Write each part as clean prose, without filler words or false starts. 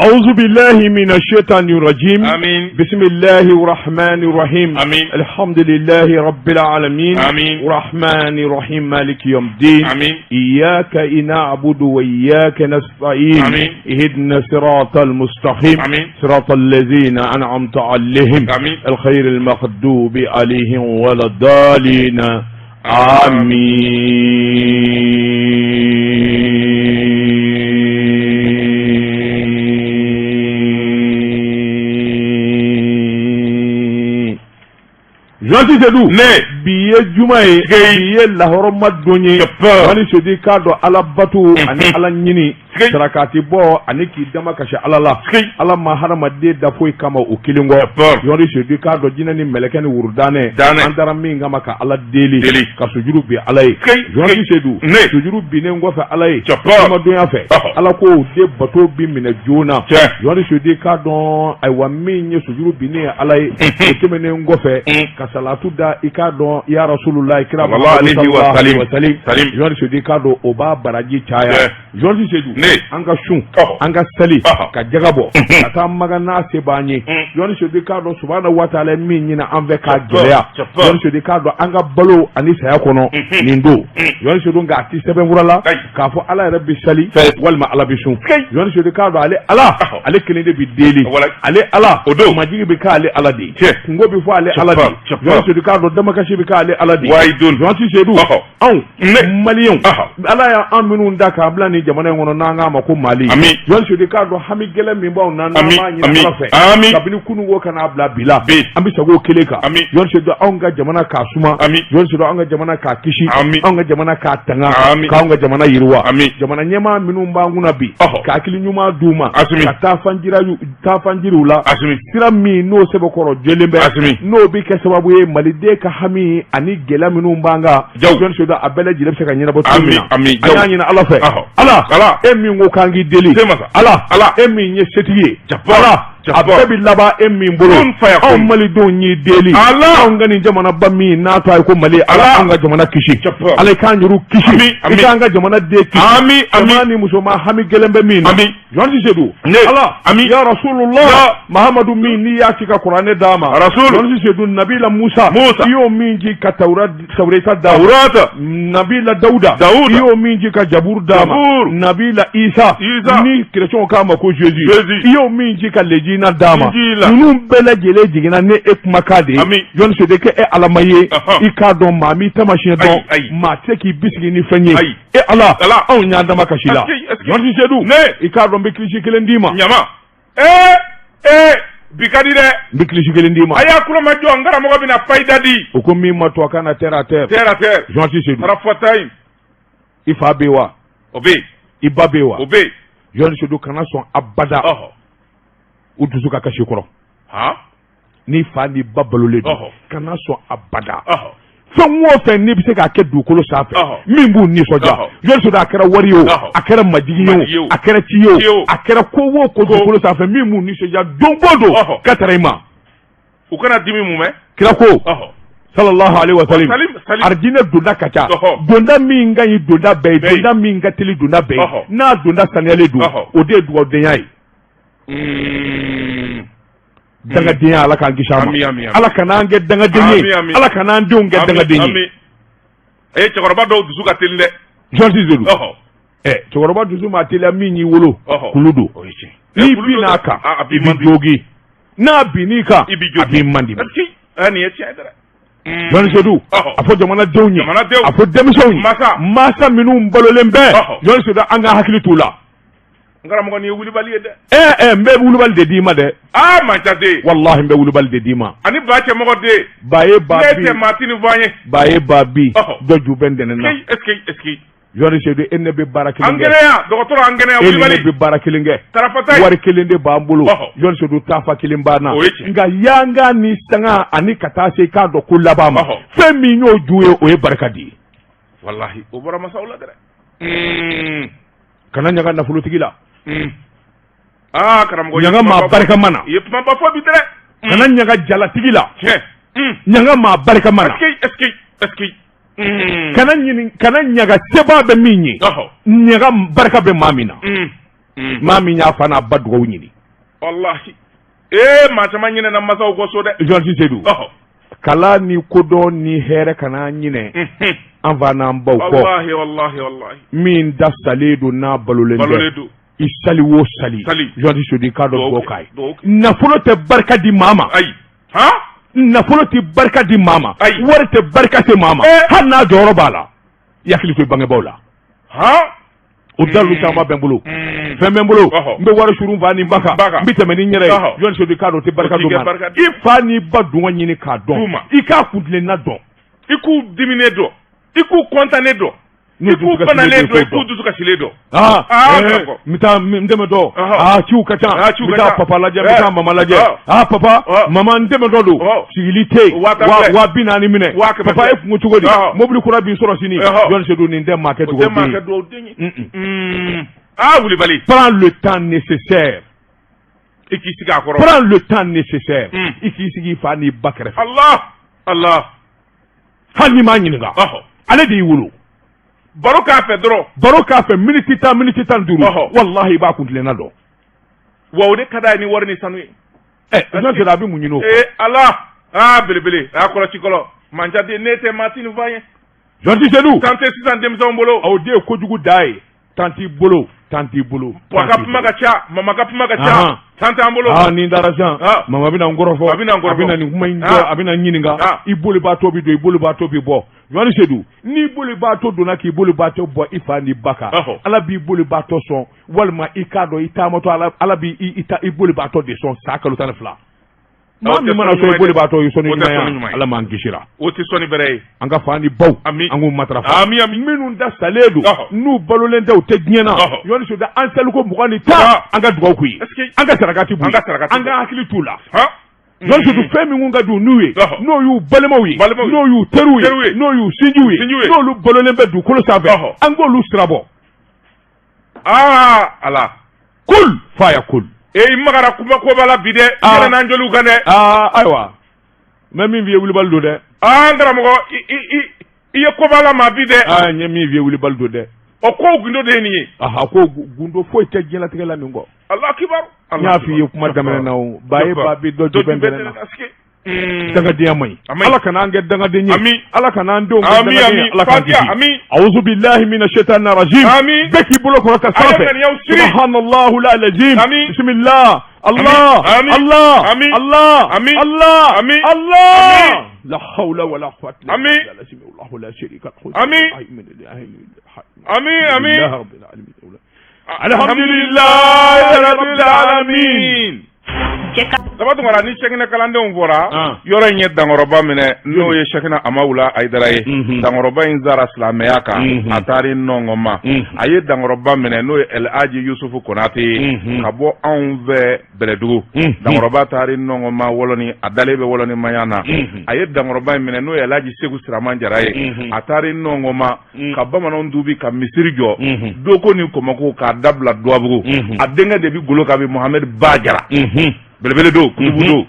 أعوذ بالله من الشيطان الرجيم. آمين. بسم الله الرحمن الرحيم. آمين. الحمد لله رب العالمين. آمين. الرحمن الرحيم، مالك يوم الدين. آمين. إياك نعبد وإياك نستعين. آمين. اهدنا صراط المستقيم. آمين. صراط الذين أنعمت عليهم. آمين. الخير المغضوب عليهم ولا الضالين، آمين. Journaliste Seydou, Ne. bi ye juma ye, Sikeyi. bi ye lahɔrɔma don ye. Japa. Wani Seydou, k'a dɔn Ala bato ani Ala ɲini, Sikeyi. sarakati bɔ ani k'i dama kasi Ala la. Sikeyi. Ala ma hadamaden da foyi kama o kelen kɔ. Japa. Journaliste Seydou, k'a dɔn jinɛ ni mɛlɛkɛ ni wurudanɛ, Danɛ. an taara min kama ka Ala deli, Deli. ka sujuru bi Ala ye. Sikeyi. Journaliste Seydou, Ne. sujuru binnen kɔfɛ Ala ye, Japa. adamadenya fɛ, Ala ko de bato bi minɛ joona. Journaliste Seydou, k'a dɔn ayiwa min ye sujuru binnen ye Ala ye, o tɛmɛnen kɔfɛ ka salatu da, i k'a dɔn ya Rasulullah, kira Sallallahu alayhi wa Muhammadu salim. salim. Salim. Journaliste Seydou, k'a dɔn o b'a baraji caya. Journaliste Seydou, Ne. an ka sun, an ka sali, ka jaga bɔ ka taa Makan n'a se b'an ye. Journaliste Seydou, k'a dɔn subahana wa taala ye min ɲini an fɛ k'a gɛlɛya. Japa. Journaliste Seydou, k'a dɔn an ka balo ani saya kɔnɔ nin don. Journaliste Seydou, nka a ti sɛbɛnfura la Ayi. k'a fɔ Ala yɛrɛ bɛ sali Fɛ. walima Ala bɛ sun. Sikeyi. Journaliste Seydou, k'a dɔn ale Ala, ale kelen de bɛ deli. Wala. Ale Ala, O don. majigi bɛ k'ale Ala de ye, kungo bɛ fɔ ale Ala de ye. Japa. Journaliste Seydou, k'a dɔn damakasi bɛ k'ale Ala de ye. Wayi don. Journaliste Seydou, anw Ne. Maliyɛnw, Ala y'an minnu da k'an bila nin jamana in kɔnɔ n'an k'a ma ko Mali. Ami. Journaliste Seydou, k'a dɔn hami gɛlɛn min b'anw na, n'an Ami. b'a ɲini Ami. Ala fɛ, Ami. kabini kununko ka n'a bila bi la, Bi. an bɛ segin o kelen kan. Ami. Journaliste Seydou, anw ka jamana k'a suma. Ami. Journaliste Seydou, anw ka jamana k'a kisi. Ami. Anw ka jamana k'a tanga. Ami. K'anw ka jamana yiriwa. Ami. Jamana ɲɛmaa minnu b'an kunna bi, ka hakili ɲuman d'u ma, Asimi. ka taafan jiriw la, Asimi. sira min n'o sɛbɛkɔrɔ jɛlen bɛ, Asimi. n'o bɛ kɛ sababu ye maliden ka hami ani gɛlɛya minnu b'an kan, Jaw. Journaliste Seydou, a bɛɛ lajɛlen bɛ se ka ɲɛnabɔ cogo Ami, min na. ami, An jaw. y'a ɲini Ala fɛ. Ala, Ala. e min ko k'an k'i deli, Temasa. Ala, Ala. e min ye setigi ye, Japa. Ala, a Japa. bɛɛ bɛ laban e min bolo. Kun faya kun. Anw malidenw y'i deli. Ala. Anw ka nin jamanaba min n'a tɔgɔ ye ko Mali, Ala, Ala. anw ka jamana kisi. Japa. Ala, i k'an yɛrɛw kisi. Ami, ami. I k'an ka jamana den kisi. Ami, ami. Cɛman ni musoman, hami gɛlɛn bɛ min na. Ami. Journaliste Seydou, Ne. Ala, Ami. ya Rasulullah, Ya. Mahamadu min n'i y'a ci ka kuranɛ d'a ma, Rasul. Journaliste Seydou, Nabila Musa, Musa. i y'o min ci ka Tawura Tawureta d'a ma, Tawurata. Nabila Dawuda, Dawuda. i y'o min ci ka Jaburu d'a ma, Jabur. Nabila Isa, Isa. ni chrétiens k'a ma ko Jésus, Jésus. i y'o min ci ka Lejina d'a ma, Injila. ninnu bɛɛ lajɛlen jiginna ni e kumakan de ye. Ami. Journaliste Seydou, kɛ e Ala ma ye, i k'a dɔn maa m'i taamasiyɛn dɔn, Ayi, ayi. maa tɛ se k'i bisigi ni fɛn ye. Ayi. E Ala, Ala. anw y'an dama kasi la. Est-ce que- est-ce que- Journaliste Seydou, Ne. i k'a dɔn n bɛ kilisi kelen d'i ma. Ɲama. Ee ee, bi ka di dɛ. N bɛ kilisi kelen d'i ma. A y'a kulomajɔ, n karamɔgɔ bɛna fayida di. O ko min ma to a kana terre à terre. Terre à terre. Journaliste Seydou, Tarafatayi. i fa bɛ yen wa? O bɛ yen. I ba bɛ yen wa? O bɛ yen. Journaliste Seydou, kana sɔn abada u dusu ka kasi kɔrɔ. Han. N'i fa n'i ba balolen don, kana sɔn abada, fɛn o fɛn n'i bɛ se k'a kɛ dugukolo sanfɛ min b'u nisɔndiya, Journaliste Seydou, a kɛra wari ye o, a kɛra majigin Majigin ye ye o, o. a kɛra ci ye Ci ye o, o. a kɛra ko o ko dugukolo sanfɛ min b'u nisɔndiya don o don, ka tara i ma. U kana dimi mun mɛn. Kira ko, sallallahu alaihi wa sallam, Salim, salim. Arijinɛ donda ka ca, donda min ka ɲi donda bɛɛ ye, Bɛɛ ye. donda min ka teli donda bɛɛ ye, n'a donda saniyalen don, o de ye dugawudenya ye. Dangadenya, Ala k'an kisi a ma. Ami, ami, ami. Ala kan'an kɛ dangaden Ami, ye. ami. Ala kan'an denw kɛ Ami, dangaden ye. ami. Ee, cɛkɔrɔba dɔw dusu ka teli dɛ. Journaliste Seydou, ɛ cɛkɔrɔba dusu ma teliya, min y'i wolo, kulu don. O ye tiɲɛ. N'i Eh, kulu don binn'a dɛ. kan, Ah, a b'i i b'i man di. jogi. N'a binn'i kan, I b'i jogi. a b'i man di. Est-ce que ɛ nin ye tiɲɛ ye dɛ. Journaliste Seydou, a fɔ jamanadenw ye, Jamanadenw. a fɔ denmisɛnw ye, Masa. masa minnu balolen bɛ, Journaliste Seydou, an ka hakili t'u la. N karamɔgɔ, nin ye wulibali ye dɛ. Ɛ ɛ, n bɛ wulibali de d'i ma dɛ. Aa, manca den. Walahi, n bɛ wulibali de d'i ma. Ani ba cɛmɔgɔ den. Ba ye ba Ne bi, tɛ maa ti nin fɔ an ye. ba ye ba bi, dɔ ju bɛ n dɛnɛ na. Est-ce que est-ce que Journaliste Seydou, e ne bɛ baara kelen An kɛ. kɛnɛya dɔgɔtɔrɔ, an kɛnɛya E ni ne wulibali. bɛ baara kelen kɛ. Tarafata ye. Wari kelen de b'an bolo. Journaliste Seydou, taafa kelen b'an na. O ye tiɲɛ. Nka yanga ni sanga ani ka taa se i k'a dɔn ko laban ma, fɛn min y'o ju ye, o ye barika de ye. Walahi, o bɔra masaw la dɛ. Kana ɲaga nafolotigi la. Aa, karamɔgɔ. Ɲaga maa barikama na. I ye kumaba fɔ bi dɛ. Kana ɲaga jalatigi la. Tiɲɛ. Ɲaga maa barikama na. Est-ce que est-ce que est-ce que Kana ɲini, kana ɲaga sebaa bɛ min ye. Ɲaga barika bɛ maa min na. Maa min y'a fa n'a ba dugawu ɲini. Walahi, ee, maa caman ɲinɛna masaw kɔ so dɛ. Journaliste Seydou, kalan ni kodɔn ni hɛrɛ kana ɲinɛ an fa n'an baw kɔ. Walahi, walahi, walahi. Min da salen don n'a balolen balolen don, i sali o sali, journaliste Seydou, i k'a dɔn dugawu k'a ye. Nafolo tɛ barika di maa ma. Ayi, han. Nafolo tɛ barika di maa ma. Ayi. Wari tɛ barika se maa ma. Hali n'a jɔyɔrɔ b'a la, i hakili to i bangebaaw la. O dalilu caman bɛ n bolo, fɛn bɛ n bolo, n bɛ wari surun fa ni ba kan, n bɛ tɛmɛ ni n yɛrɛ ye. Journaliste Seydou, i k'a dɔn o tɛ barika d'u ma. I fa n'i ba dungɔ ɲini k'a dɔn, i k'a kuntilenna dɔn. I k'u diminen dɔn, i k'u kɔntannen dɔn, i k'u banalen dɔn, i k'u dusu kasilen dɔn. Aa, n bɛ taa n dɛmɛtɔ, aa, ciw ka ca, n bɛ taa papa lajɛ, n bɛ taa mama lajɛ, aa, papa, mama, n dɛmɛtɔ don, sigili tɛ yen, 40,000 minɛ, papa, e kun cogo di, mobili kura b'i sɔrɔ sini. Journaliste Seydou, nin tɛ maa kɛ dugawu den ye. Aa, wulibali. Prends le temps nécessaire. I k'i sigi a kɔrɔ. Prends le temps nécessaire. I k'i sigi i fa n'i ba kɛrɛfɛ. Allah Allah. Hali n'i m'a ɲininka, ale de y'i wolo. Baro k'a fɛ dɔrɔn. Baro k'a fɛ miniti 10, miniti 15, wallahi, i b'a kuntilenna dɔn. Wa o de ka d'a ye ni wari ni sanu ye. Ɛ, jɔn a bɛ mun ɲini o? Ee ala, aa, belebele, a kɔlɔsi kɔlɔ manjaden, ne tɛ maa ti nin fɔ an ye. Journaliste Seydou. Temps tɛ sisan denmisɛnw bolo. O de ye kojugu da ye. Temps t'i bolo, temps t'i bolo. Papa ka kuma ka ca, mama ka kuma ka ca, temps t'an bolo. Aa, ni n taara sisan, mama bɛna n kɔrɔfɔ, a bɛna n kɔrɔfɔ, a bɛna nin kuma in jɔ, a bɛna n ɲininka. I bolibaatɔ bɛ don, i bolibaatɔ bɛ bɔ. Journaliste Seydou, n'i bolibaatɔ donna k'i bolibaatɔ bɔ i fa n'i ba kan, Ala b'i bolibaatɔ sɔn, walima i k'a dɔn i taamatɔ, Ala b'i i bolibaatɔ de sɔn san kalo 12. Maa min mana sɔn i bolibaatɔ, i sɔnni ɲuman ye, Ala m'an kisira. O tɛ sɔnni bɛrɛ ye. An ka fa ni baw, an k'u matarafa. Ami, ami. Minnu da salen don, n'u balolen tɛ, u tɛ diɲɛ na. Journaliste Seydou, an saliko 20 ni 10, an ka dugawu k'u ye, an ka sarakati b'u ye, an ka hakili t'u la. Journaliste Seydou, fɛn min ka di n'u ye, n'o y'u balimaw ye, n'o y'u teriw ye, n'o y'u sinjiw ye, n'olu balolen bɛ dugukolo sanfɛ, an k'olu sirabɔ. Aa ala. Kul fa yakun. E, i magara kuma koba la bi dɛ, i yɛrɛ n'an joliw kan dɛ. Aa, ayiwa, n bɛ min f'i ye, wulibali don dɛ. Aa, n karamɔgɔ, i i ye koba la maa bi dɛ. Aa, n ye min f'i ye, wulibali don dɛ. O kow gundo de ye nin ye. Aha, ko gundo foyi tɛ diɲɛlatigɛ la min kɔ. Allah kibaru. N y'a f'i ye kuma daminɛ na, o ba ye ba bi dɔ ju bɛ na. Dangadenya man ɲi. Ala kana an kɛ dangaden ye. Ala kana an denw kɛ dangaden ye. Ala k'an kisi. Awuzu billahi mina shaitani rajim. Bɛɛ k'i bolo kɔrɔta sanfɛ. Subhanallahi alazim. Bismillah. Allah. Allah. Allah. Allah. Allah. La hawla wala quwwata illa billah. Allahu la sharika lahu. Amin. Amin. Amin. Alhamdulillahi rabbil alamin. Daba Tunkara, ni Sɛkinɛ kalandenw fɔra, yɔrɔ in ye dankɔrɔba minɛ, n'o ye Sɛkinɛ Amawula Ayidara ye. Dankɔrɔba in sara silamɛya kan, a taara nɔngɔn ma. A ye dankɔrɔba minɛ, n'o ye El Hadji Yusufu Konate ye, ka bɔ anw fɛ Bɛlɛdugu. Dankɔrɔba taara nɔngɔn ma wɔlɔni, a dalen bɛ wɔlɔni maya na. A ye dankɔrɔba in minɛ, n'o ye El Hadji Segu Siraman Jara ye, a taara nɔngɔn ma ka bamananw dubi ka misiri jɔ doko ni kɔmɔko k'a dabila Duwabugu. A denkɛ de bɛ golo ka bi, Mohamed Ba Jara, belebele don, kutubu don.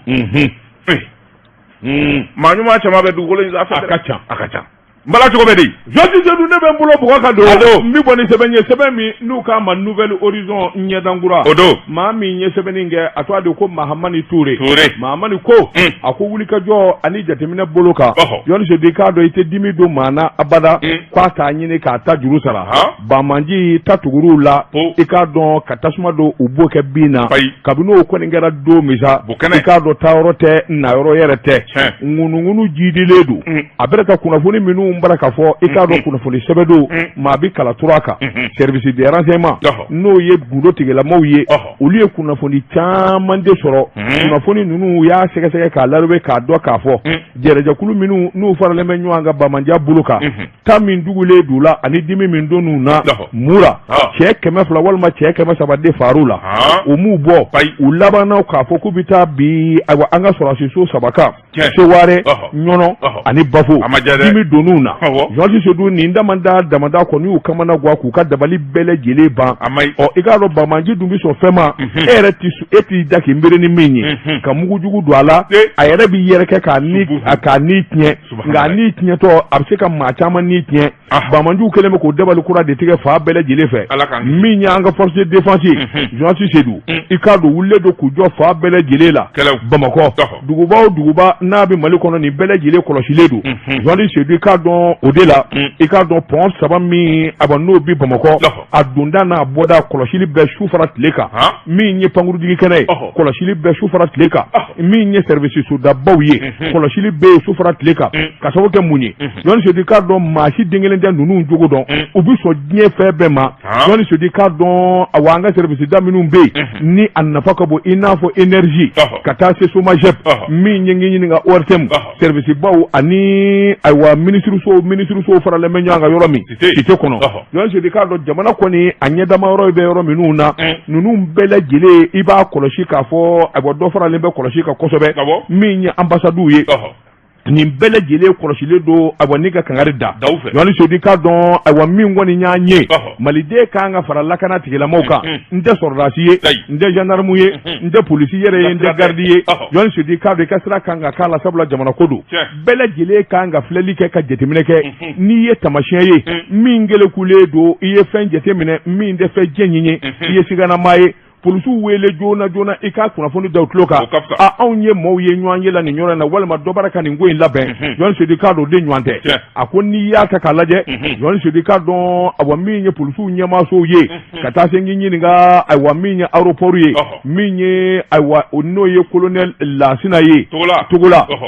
Maa ɲuman caman bɛ dugukolo in sanfɛ. A ka ca. A ka ca. N bala cogo bɛ di? Journaliste Seydou, ne bɛ n bolo bugɔ ka don, n bɛ bɔ ni sɛbɛn ye, sɛbɛn min n'u k'a ma Nouvel Horizon, ɲɛdankura. O don. Maa min ye sɛbɛnni kɛ, a tɔgɔ de ko Mahamani Ture. Ture. Mahamani ko, a ko wulikajɔ ani jateminɛ bolo kan, Journaliste Seydou, i k'a dɔn i tɛ dimi don maa na abada k'a t'a ɲini k'a ta juru sara. Banbaanci ta tugur'u la, i k'a dɔn ka tasuma don u b'o kɛ bin na. Kabini o kɔni kɛra don min sa, i k'a dɔn taayɔrɔ tɛ, nayɔrɔ yɛrɛ tɛ, ŋunuŋunu jidilen don. A bɛrɛ ka kunnafoni minnu bara ka fɔ, i k'a dɔn kunnafoni sɛbɛn don, maa bɛ kala tura kan. Service de renseignement, n'o ye gundo tigilamaw ye, olu ye kunnafoni caman de sɔrɔ. Kunnafoni ninnu, u y'a sɛgɛsɛgɛ k'a laribe k'a dɔn k'a fɔ jɛrɛjɛkulu minnu n'u faralen bɛ ɲɔgɔn kan banbaanciya bolo kan, ta min dugulen d'u la ani dimi min donn'u na mura, cɛ 200 walima cɛ 300 de far'u la. U m'u bɔ, u labanna k'a fɔ k'u bɛ taa bi, ayiwa, an ka sɔrɔdasi so saba kan, Seware, Ɲɔnɔ ani Bafo. Dimi donn'u na. Journaliste Seydou, nin damada damada kɔni y'u kamana gan k'u ka dabali bɛɛ lajɛlen ban. Ɔ, i k'a dɔn banbaanci dun bɛ sɔn fɛn ma, e yɛrɛ ti e t'i da k'i miiri ni min ye, ka mugujugu don a la, a yɛrɛ b'i yɛrɛ kɛ k'a ni tiɲɛ, nka a ni tiɲɛtɔ, a bɛ se ka maa caman ni tiɲɛ. Banbaanciw kɛlen bɛ k'o dabali kura de tigɛ fan bɛɛ lajɛlen fɛ. Min y'an ka force de défense ye, journaliste Seydou, i k'a dɔn wulilen don k'u jɔ fan bɛɛ lajɛlen la. Bamakɔ, duguba o duguba n'a bɛ Mali kɔnɔ, nin bɛɛ lajɛlen kɔlɔsilen don. Journaliste Seydou, i k'a dɔn o de la, i k'a dɔn pont saba min a n'o bɛ Bamakɔ, a donda n'a bɔda, kɔlɔsili bɛ su fara tile kan. Min ye pankurujigi kɛnɛ ye, kɔlɔsili bɛ su fara tile kan. Min ye service sodabaw ye, kɔlɔsili bɛ yen su fara tile kan. Ka sababu kɛ mun ye? Journaliste Seydou, i k'a dɔn maa si den kelen tɛ ninnu jogo dɔn, u bɛ sɔn diɲɛ fɛn bɛɛ ma. Journaliste Seydou, i k'a dɔn awa, an ka service da minnu bɛ yen ni a nafa ka bon, i n'a fɔ énergie, ka taa se SOMAGEP, min ye n ɲininka ORTM, service baw ani ayiwa minisiriso faralen bɛ ɲɔgɔn kan yɔrɔ min, cité kɔnɔ. Journaliste Seydou, i k'a dɔn jamana kɔni a ɲɛdama yɔrɔ bɛ yɔrɔ minnu na, ninnu bɛɛ lajɛlen i b'a kɔlɔsi k'a fɔ ayiwa dɔ faralen bɛ kɔlɔsi kan kosɛbɛ. Min ye ambassades ye, nin bɛɛ lajɛlen kɔlɔsilen don, ayiwa ni ka kangari da. Journaliste Seydou, i k'a dɔn ayiwa min kɔni y'an ye, maliden kan ka fara lakana tigilamaw kan. N tɛ sɔrɔdasi ye, n tɛ gendarme ye, n tɛ polisi yɛrɛ ye, n tɛ garidi ye. Journaliste Seydou, i k'a dɔn i ka sira kan ka k'a la, sabula jamana ko don. Bɛɛ lajɛlen kan ka filɛli kɛ, ka jateminɛ kɛ. N'i ye taamasiyɛn ye min kelekulen don, i ye fɛn jateminɛ min tɛ fɛn jɛ ye, i ye siganamaa ye, polisiw wele joona joona, i ka kunnafoni da u tulo kan. A anw ye maaw ye ɲɔgɔn ye la nin yɔrɔ in na, walima dɔ bɔra ka nin ko in labɛn. Journaliste Seydou, i k'a dɔn o de ɲɔgɔn tɛ. A ko n'i y'a ta k'a lajɛ, journaliste Seydou, i k'a dɔn awa min ye polisiw ɲɛmaasow ye, ka taa se n k'i ɲininka ayiwa min ye aéroport ye, min ye ayiwa n'o ye colonel Lasina ye Togola.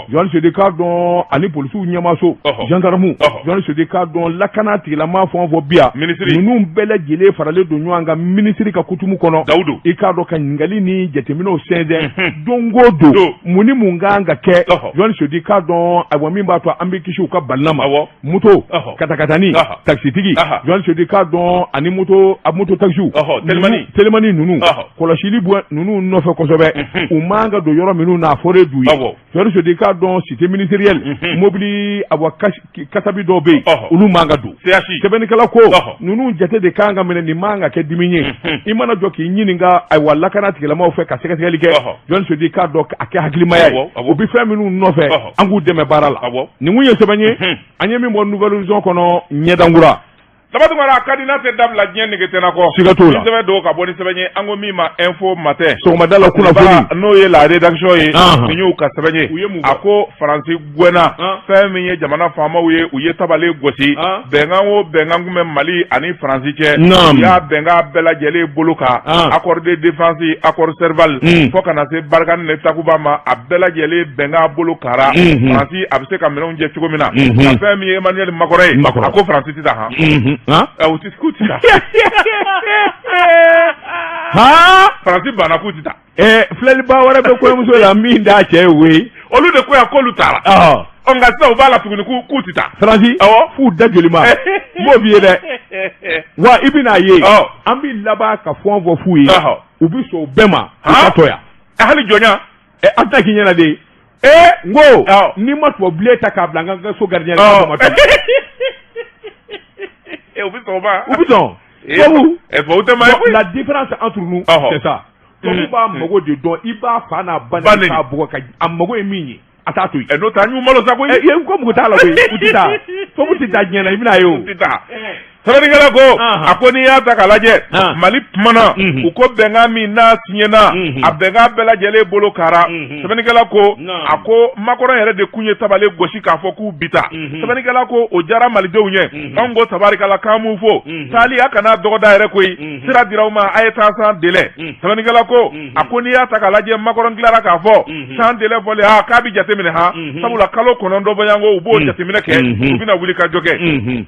Journaliste Seydou, i k'a dɔn ani polisiw ɲɛmaaso, gendarme. Journaliste Seydou, i k'a dɔn lakana tigilama fɛn o fɛn bi yan, ninnu bɛɛ lajɛlen faralen don ɲɔgɔn kan minisiri ka kutumu kɔnɔ. I k'a dɔn ka ɲininkali ni jateminɛw sɛnsɛn don o don, mun ni mun kan ka kɛ. Journaliste Seydou, i k'a dɔn ayiwa min b'a to an bɛ kisi u ka balina ma, moto katakatani, takisitigi. Journaliste Seydou, i k'a dɔn ani moto a moto takisiw, telimani ninnu, kɔlɔsili bɛ ninnu nɔfɛ kosɛbɛ. U man ka don yɔrɔ minnu na, a fɔra d'u ye. Journaliste Seydou, i k'a dɔn cité ministérielle, mobili awa kasabi dɔw bɛ yen, olu man ka don. Sɛbɛnnikɛla ko ninnu jate de kan ka minɛ, nin man ka kɛ dimi ye. I mana jɔ k'i ɲininka ayiwa lakana tigilamaw fɛ ka sɛgɛsɛgɛli kɛ, Journaliste Seydou, i k'a dɔn a kɛ hakilimaya ye. U bɛ fɛn minnu nɔfɛ, an k'u dɛmɛ baara la. Nin kun ye sɛbɛn ye an ye min bɔ Nouvel Horizon kɔnɔ, ɲɛdankura. Daba Tunkara, a ka di n'a tɛ dabila diɲɛ nege tɛ na kɔ. Siga t'o la. Ni sɛbɛn don ka bɔ ni sɛbɛn ye, an ko min ma Info Matin. Sɔgɔmada la kunnafoni. N'o ye la rédaction ye, nin y'u ka sɛbɛn ye. A ko Faransi gɛnna fɛn min ye jamana faamaw ye, u ye tabale gosi. Bɛnkan o bɛnkan tun bɛ Mali ani Faransi cɛ, u y'a bɛnkan bɛɛ lajɛlen bolo kan, accord de défense, accord Serval, fo ka na se Barkhane ni Takuba ma, a bɛɛ lajɛlen bɛnkan bolo kara. Faransi a bɛ se ka minɛnw jɛ cogo min na, nka fɛn min ye Emmanuel Macron ye, a ko Faransi tɛ taa han. U tɛ k'u tɛ taa. Faransi banna k'u tɛ taa. Filɛliba wɛrɛ bɛ kɔɲɔmuso la min t'a cɛ ye koyi. Olu de ko yan k'olu taara. Ɔ nka sisan u b'a la tuguni k'u tɛ taa. Faransi f'u da joli ma, n b'o f'i ye dɛ. Wa i bɛn'a ye, an bɛ laban ka fɛn o fɛn f'u ye, u bɛ sɔn o bɛɛ ma u ka to yan. Hali jɔnya. An tɛna k'i ɲɛna de. Ee n ko n'i ma tubabubilen ta k'a bila n ka so gardien la, u bɛ sɔn o ma. U bɛ sɔn. Tubabu. Tubabu tɛ maa ye koyi. La différence entre nous, c'est ça. Tubabu b'a mago de dɔn, i b'a fa n'a ba neni k'a bugɔ, ka a mago ye min ye, a t'a to yen. N'o tɛ an y'u malo sa koyi. Ɛ ko mugu t'a la koyi, u tɛ taa. Tubabu tɛ taa diɲɛ na, i bɛn'a ye o. U tɛ taa. Sɛbɛnnikɛla ko a ko n'i y'a ta k'a lajɛ, Mali kumana, u ko bɛnkan min n'a siɲɛna, a bɛnkan bɛɛ lajɛlen bolo kara. Sɛbɛnnikɛla ko a ko Macron yɛrɛ de kun ye tabale gosi k'a fɔ k'u bi taa. Sɛbɛnnikɛla ko o diyara malidenw ye, anw ko tabarikala k'an m'u fo taali a kana dɔgɔda yɛrɛ koyi, sira dira aw ma, a ye taa sans délai. Sɛbɛnnikɛla ko a ko n'i y'a ta k'a lajɛ, Macron tilara k'a fɔ sans délai fɔlen, aa k'a bɛ jateminɛ han, sabula kalo 9 bɔɲɔgɔnko u b'o jateminɛ kɛ, u bɛna wuli ka jɔ kɛ.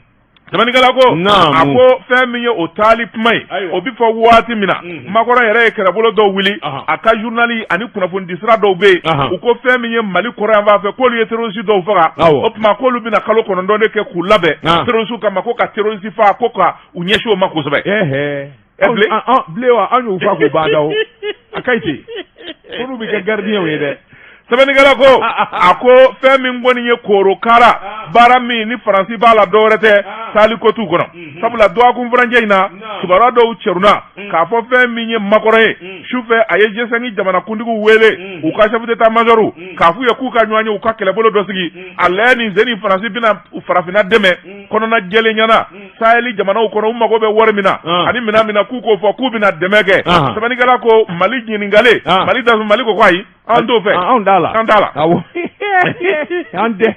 Sɛbɛnnikɛla ko a ko fɛn min ye o taali kuma ye, o bɛ fɔ waati min na, Macron yɛrɛ ye kɛlɛbolo dɔw wuli, a ka journal ani kunnafonidisira dɔw bɛ yen, u ko fɛn min ye Mali kɔrɔn yan fan fɛ, k'olu ye terroriste dɔw faga, o tuma k'olu bɛna kalo 9 de kɛ k'u labɛn terroriste kama, ko ka terroriste faga, ko ka u ɲɛsin o ma kosɛbɛ. Bilen wa, an y'u fa k'u ban da o, a ka ɲi ten, ko n'u bɛ kɛ gardien ye dɛ. Sɛbɛnnikɛla ko a ko fɛn min kɔni ye korokara Baara min ni Faransi b'a la, dɔwɛrɛ tɛ, taali ko t'u kɔnɔ, sabula dɔgɔkun furancɛ in na, kibaruya dɔw cɛrunna k'a fɔ fɛn min ye Macron ye, sufɛ a ye G5 jamanakuntigiw wele, u ka chef d'état major, k'a f'u ye k'u ka ɲɔgɔn ye, u ka kɛlɛbolo dɔ sigi. A lajɛ nin sen ni Faransi bɛna farafinna dɛmɛ kɔnɔna jɛlenya na, Sahel jamanaw kɔnɔ, u mago bɛ wari min na ani minɛn min na, k'u k'o fɔ k'u bɛna dɛmɛ kɛ. Sɛbɛnnikɛla ko Mali ɲininkalen, Mali da, Mali ko ko ayi, an t'o fɛ. Anw t'a la. An t'a la. Awɔ, an tɛ.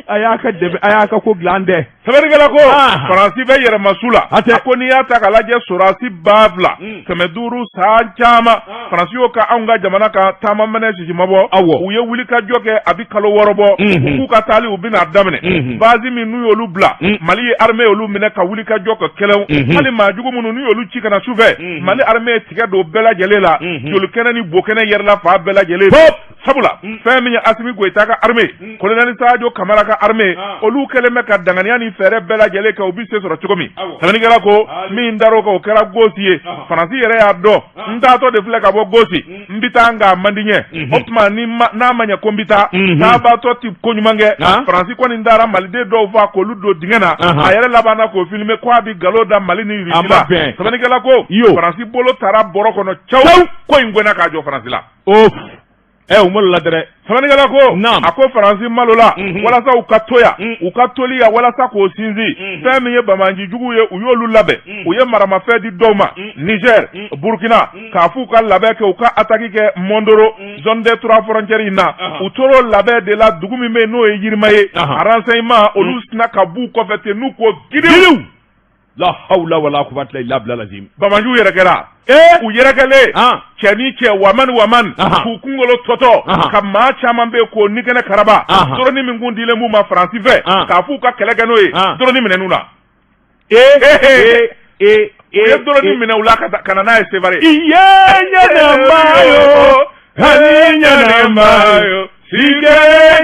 A y'a ka dɛmɛ, a y'a ka ko dilan, an tɛ. Sɛbɛnnikɛla ko Faransi bɛ yɛrɛmasu la. A ko n'i y'a ta k'a lajɛ, sɔrɔdasi 2500 san caman Faransi y'o ka anw ka jamana kan taama mɛnɛ sisi ma bɔ. U ye wulikajɔ kɛ, a bɛ kalo 6 bɔ. K'u ka taali, u bɛna daminɛ base min n'u y'olu bila, Mali ye armée y'olu minɛ ka wulikajɔ kɛ kɛlɛw. Hali maa jugu minnu n'u y'olu ci ka na sufɛ, Mali armée ye tigɛ don bɛɛ lajɛlen la, jolikɛnɛ ni bokɛnɛ yɛrɛla fan bɛɛ lajɛlen. Sabula fɛn min ye Asimi Goyita ka armée, colonel Sadio Kamara ka armée, olu kɛlen bɛ ka danganiya ni fɛɛrɛ bɛɛ lajɛlen kɛ, u bɛ se sɔrɔ cogo min. Sɛbɛnnikɛla ko min dar'o kan, o kɛra Gosi ye. Faransi yɛrɛ y'a dɔn, n taatɔ de filɛ ka bɔ Gosi, n bɛ taa, nka a man di n ye. O tuma ni n'a ma ɲɛ ko n bɛ taa, taabatɔ ti ko ɲuman kɛ. Faransi kɔni taara maliden dɔw faa k'olu don dingɛ na, a yɛrɛ labanna k'o filmer ko a bɛ nkalon da Mali ni Russie la. Sɛbɛnnikɛla ko Faransi bolo taara bɔrɔ kɔnɔ cawu, ko in gɛnna k'a jɔ Faransi la. U malola dɛrɛ. Sɛbɛnnikɛla ko a ko Faransi malola walasa u ka to yan, u ka toli yan walasa k'o sinsin. Fɛn min ye banbaanci juguw ye, u y'olu labɛn, u ye maramafɛn di dɔw ma Niger, Burkina, k'a f'u ka labɛn kɛ, u ka attaque kɛ Mondoro, zone des trois frontières in na. U tor'o labɛn de la, dugu min bɛ yen n'o ye Yirima ye, a renseignement olu sinna ka b'u kɔfɛ ten, n'u ko giriw. La hawla wala quwwata illa billah lazim. Banbaanciw yɛrɛ kɛra, u yɛrɛkɛlen, cɛ ni cɛ, waman waman, k'u kunkolo tɔtɔ, ka maa caman bɛ yen k'o ni kɛnɛ karaba. Drone min kun dilen b'u ma Faransi fɛ k'a f'u ka kɛlɛ kɛ n'o ye, drone minɛn'u la. U ye drone minɛ u la ka na n'a ye Sevare. Iye ɲɛnama yo, hani ɲɛnama yo, sike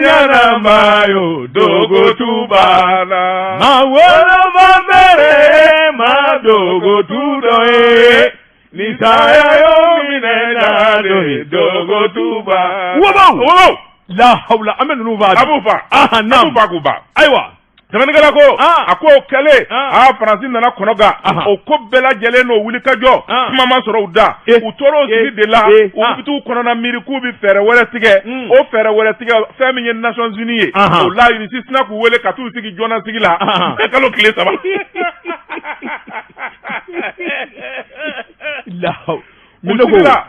ɲɛnama yo, dogo tuba la. Ma wolofa bere ma dogo tu dɔ ye. Ni saya yo minɛ na de, dogo tuba. Wobo wobo. La hawla, an bɛ ninnu faa. A b'u fa. Naam. A b'u fa k'u ban. Ayiwa. Sɛbɛnnikɛla ko a ko o kɛlen, aa, Faransi nana kɔnɔ gan. O ko bɛɛ lajɛlen n'o wuli ka jɔ, kuma ma sɔrɔ u da. U tor'o sigi de la, u bɛ t'u kɔnɔna miiri k'u bɛ fɛɛrɛ wɛrɛ tigɛ. O fɛɛrɛ wɛrɛ tigɛ, fɛn min ye Nations Unies ye, o la Irisi sinna k'u wele ka t'u sigi joona sigi la kalo tile 3. U sigila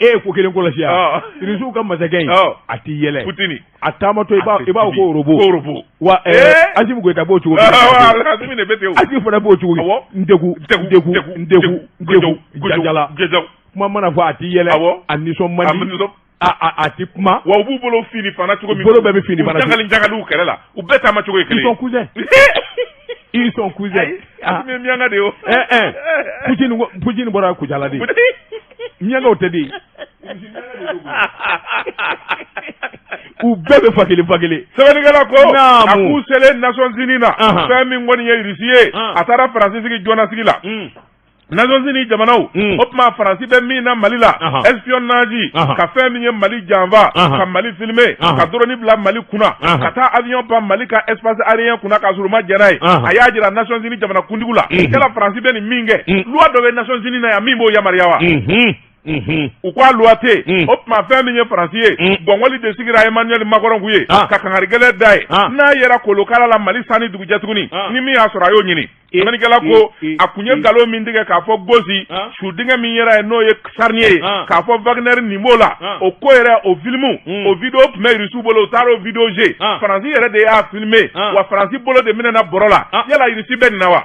e ye ko kelen kɔlɔsi yan, Irisiw ka masakɛ in, a tɛ yɛlɛ. Putini. A taamatɔ, i b'a fɔ ko robot. Ko robot. Wa Asimi Goyita b'o cogo. Asimi de bɛ ten. Asimi fana b'o cogo. N deku deku deku deku jajala. Kuma mana fɔ, a tɛ yɛlɛ. A nisɔn man di. A tɛ kuma. Wa u b'u bolo fini fana cogo min. Bolo bɛɛ bɛ fini fana. U jangali jangali u kɛrɛ la. U bɛɛ taama cogo ye kelen ye. Ils sont cousins. Ils sont cousins. Asimi ye miyanka de ye o. Poutine Poutine bɔra Kucala de. Miyankaw tɛ de. U bɛɛ bɛ fa kelen fa kelen. Sɛbɛnnikɛla ko a k'u selen Nations Unies na, fɛn min kɔni ye Irisi ye, a taara Faransi sigi joona sigi la. Nations Unies jamanaw, o tuma Faransi bɛ min na Mali la, espionnage, ka fɛn min ye Mali janfa, ka Mali filmer, ka drone bila Mali kunna, ka taa avion pan Mali ka espace aérien kunna k'a sɔrɔ u ma jɛn n'a ye. A y'a jira Nations Unies jamana kuntigiw la, yala Faransi bɛ nin min kɛ, loi dɔ bɛ Nations Unies na yan min b'o yamaruya wa? U ko a loi tɛ yen. O tuma fɛn min ye Faransi ye, gɔngɔli de sigira Emmanuel Macron kun ye ka kangari gɛlɛn da ye, n'a yɛrɛ kolokala la Mali san ni dugujɛ tuguni, ni min y'a sɔrɔ a y'o ɲini. Sɛbɛnnikɛla ko a kun ye nkalon min tigɛ k'a fɔ Gosi su dingɛ min yɛrɛ ye, n'o ye charnier ye, k'a fɔ Wagner nin b'o la, o ko yɛrɛ, o film, o vidéo tun bɛ Irisiw bolo, u taara o vidéo jouer. Faransi yɛrɛ de y'a filmer, wa Faransi bolo de minɛna bɔrɔ la. Yala Irisi bɛ nin na wa?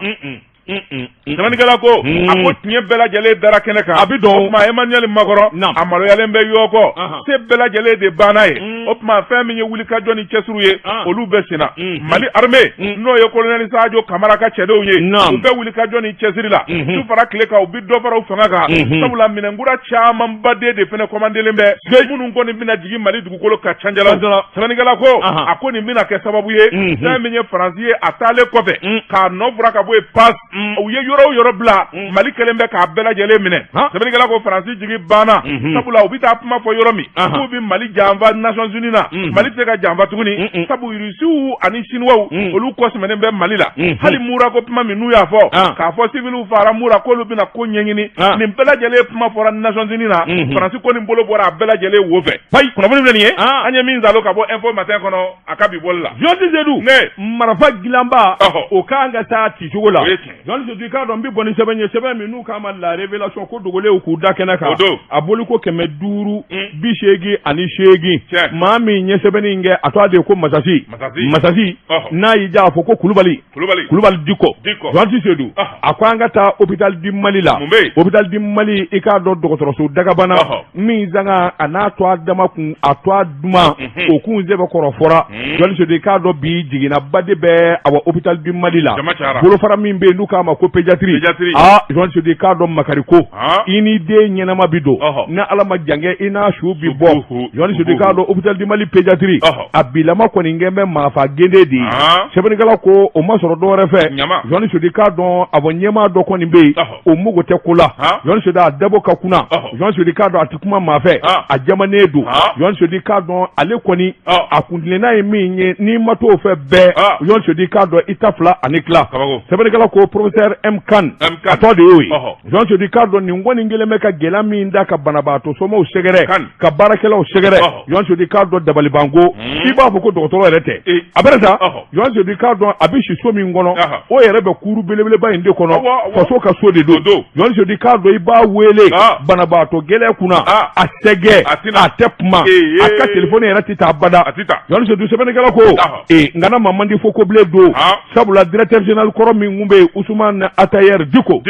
Sɛbɛnnikɛla ko a ko tiɲɛ bɛɛ lajɛlen dara kɛnɛ kan. A bɛ dɔn. O tuma Emmanuel Macron, a maloyalen bɛ yɔkɔ, se bɛɛ lajɛlen de banna ye. O tuma fɛn min ye wulikajɔ ni cɛsiriw ye, olu bɛ senna. Mali armée, n'o ye colonel Sadio Kamara ka cɛdenw ye, u bɛ wulikajɔ ni cɛsiri la su fara tile kan, u bɛ dɔ fara u fanga kan, sabula minɛnkura camanba de fana commandelen bɛ, minnu kɔni bɛna jigin Mali dugukolo kan canjala. Sɛbɛnnikɛla ko a ko nin bɛna kɛ sababu ye, fɛn min ye Faransi ye, a taalen kɔfɛ k'a nɔ fura ka bɔ yen pas. U ye yɔrɔ o yɔrɔ bila, Mali kɛlen bɛ k'a bɛɛ lajɛlen minɛ. Sɛbɛnnikɛla ko Faransi jigi banna, sabula u bɛ taa kuma fɔ yɔrɔ min k'u bɛ Mali janfa Nations Unies na, Mali tɛ se ka janfa tuguni, sabu Rusiw ani Chinois, olu kɔsɛmɛnen bɛ Mali la. Hali Mura ko kuma min n'u y'a fɔ k'a fɔ civiliw fara Mura, k'olu bɛna ko ɲɛɲini, nin bɛɛ lajɛlen kuma fɔra Nations Unies na. Faransi ko nin bolo bɔra a bɛɛ lajɛlen wo fɛ. Kunnafoni filɛ nin ye, an ye min zalo ka bɔ Info Matin kɔnɔ a ka bi bɔli la. Journaliste Seydou, marifa dilanba, o kan ka taa ci cogo la. Journaliste Seydou, i k'a dɔn n bɛ bɔ ni sɛbɛn ye, sɛbɛn min n'u k'a ma La Révélation, ko dogolenw k'u da kɛnɛ kan, a boli ko 588. Maa min ye sɛbɛnni in kɛ, a tɔgɔ de ye ko Masasi Masasi, n'a y'i ja a fɔ ko Kulubali Kulubali Diko. Journaliste Seydou, a ko an ka taa Hôpital du Mali la. Hôpital du Mali, i k'a dɔn dɔgɔtɔrɔso dagabana min sanga a n'a to a dama kun, a to a duman, o kun sɛbɛkɔrɔ fɔra. Journaliste Seydou, i k'a dɔn bi jiginnaba de bɛ awa Hôpital du Mali la. Bolofara min bɛ yen n'u k'a ma ko pédiatrie, aa, journaliste Seydou, i k'a dɔn makari ko i ni den ɲɛnama bi don, ni Ala ma jankɛ, i n'a su bi bɔ. Journaliste Seydou, i k'a dɔn Hôpital du Mali pédiatrie, a bilama kɔni kɛ bɛ maafa gende de ye. Sɛbɛnnikɛla ko o ma sɔrɔ dɔwɛrɛ fɛ. Journaliste Seydou, i k'a dɔn a bɔ ɲɛmaa dɔ kɔni bɛ yen, o mago tɛ ko la. Journaliste Seydou, a dabɔ ka kunna. Journaliste Seydou, i k'a dɔn a tɛ kuma maa fɛ, a jamanen don. Journaliste Seydou, i k'a dɔn ale kɔni a kuntilenna ye min ye, n'i ma t'o fɛ bɛɛ, Journaliste Seydou, i k'a dɔn i ta fila ani tila. Sɛbɛnnikɛla ko professeur M Kane, a tɔ de y'o ye. Journaliste Seydou, i k'a dɔn nin kɔni kelen bɛ ka gɛlɛya min da ka banabaatɔ somɔgɔw sɛgɛrɛ, ka baarakɛlaw sɛgɛrɛ. Journaliste Seydou, i k'a dɔn dabalibanko, i b'a fɔ ko dɔgɔtɔrɔ yɛrɛ tɛ a bɛrɛ sa. Journaliste Seydou, i k'a dɔn a bɛ si so min kɔnɔ, o yɛrɛ bɛ kuru belebeleba in de kɔnɔ, faso ka so de don. Journaliste Seydou, i k'a dɔn i b'a wele banabaatɔ gɛlɛn kunna, a sɛgɛ, a tɛ kuma, a ka telefɔni yɛrɛ tɛ taa abada. Journaliste Seydou, sɛbɛnnikɛla ko ee ngana ma man di fo ko bilen don, sabula directeur général kɔrɔ min tun bɛ yen, Ousmane Atayer Diko,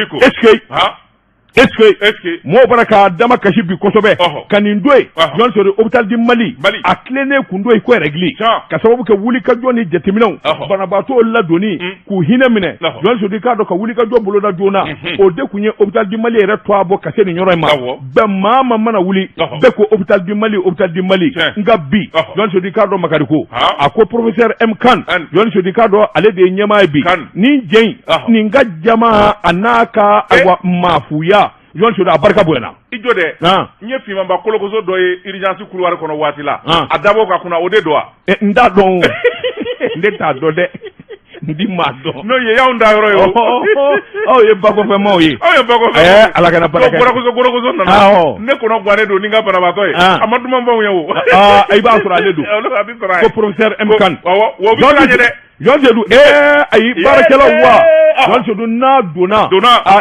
est-ce que mɔgɔw bɔra k'a dama kasi bi kosɛbɛ ka nin don yen. Journaliste Seydou, Hôpital du Mali, a tilennen kun don i ko règle, ka sababu kɛ wulikajɔ ni jateminɛw, banabaatɔw ladonni, k'u hinɛ minɛ. Journaliste Seydou, i k'a dɔn ka wulikajɔ boloda joona, o de kun ye Hôpital du Mali yɛrɛ tɔgɔ bɔ ka se nin yɔrɔ in ma. Bɛɛ maa ma mana wuli, bɛɛ ko Hôpital du Mali, Hôpital du Mali. Nka bi, Journaliste Seydou, i k'a dɔn makari ko a ko professeur M Kane, Journaliste Seydou, i k'a dɔn ale de ye ɲɛmaa ye bi. Nin jɛ in, nin ka jama, a n'a ka ayiwa maafuya, Journaliste Seydou, a barika bonyana. I jɔ dɛ, n ye finmanba kolokoso dɔ ye urgence couloir kɔnɔ waati la, a dabɔ ka kunna, o de don wa? N t'a dɔn o, ne t'a dɔn dɛ, n di maa dɔn. N'o ye y'anw da yɔrɔ ye o. Aw ye bakɔfɛmaw ye. Aw ye bakɔfɛ. Ɛɛ, Ala kana baara kɛ. Gorokoso gorokoso nana, ne kɔnɔ gannen don ni n ka banabaatɔ ye, a ma duman fɛnw ye o. I b'a sɔrɔ ale don. A bɛ sɔrɔ a ye. Ko professeur M Kane. Awɔ, wa o bɛ se ka ɲɛ dɛ. Journaliste Seydou, ee ayi, baarakɛlaw wa, Journaliste Seydou, n'a donna,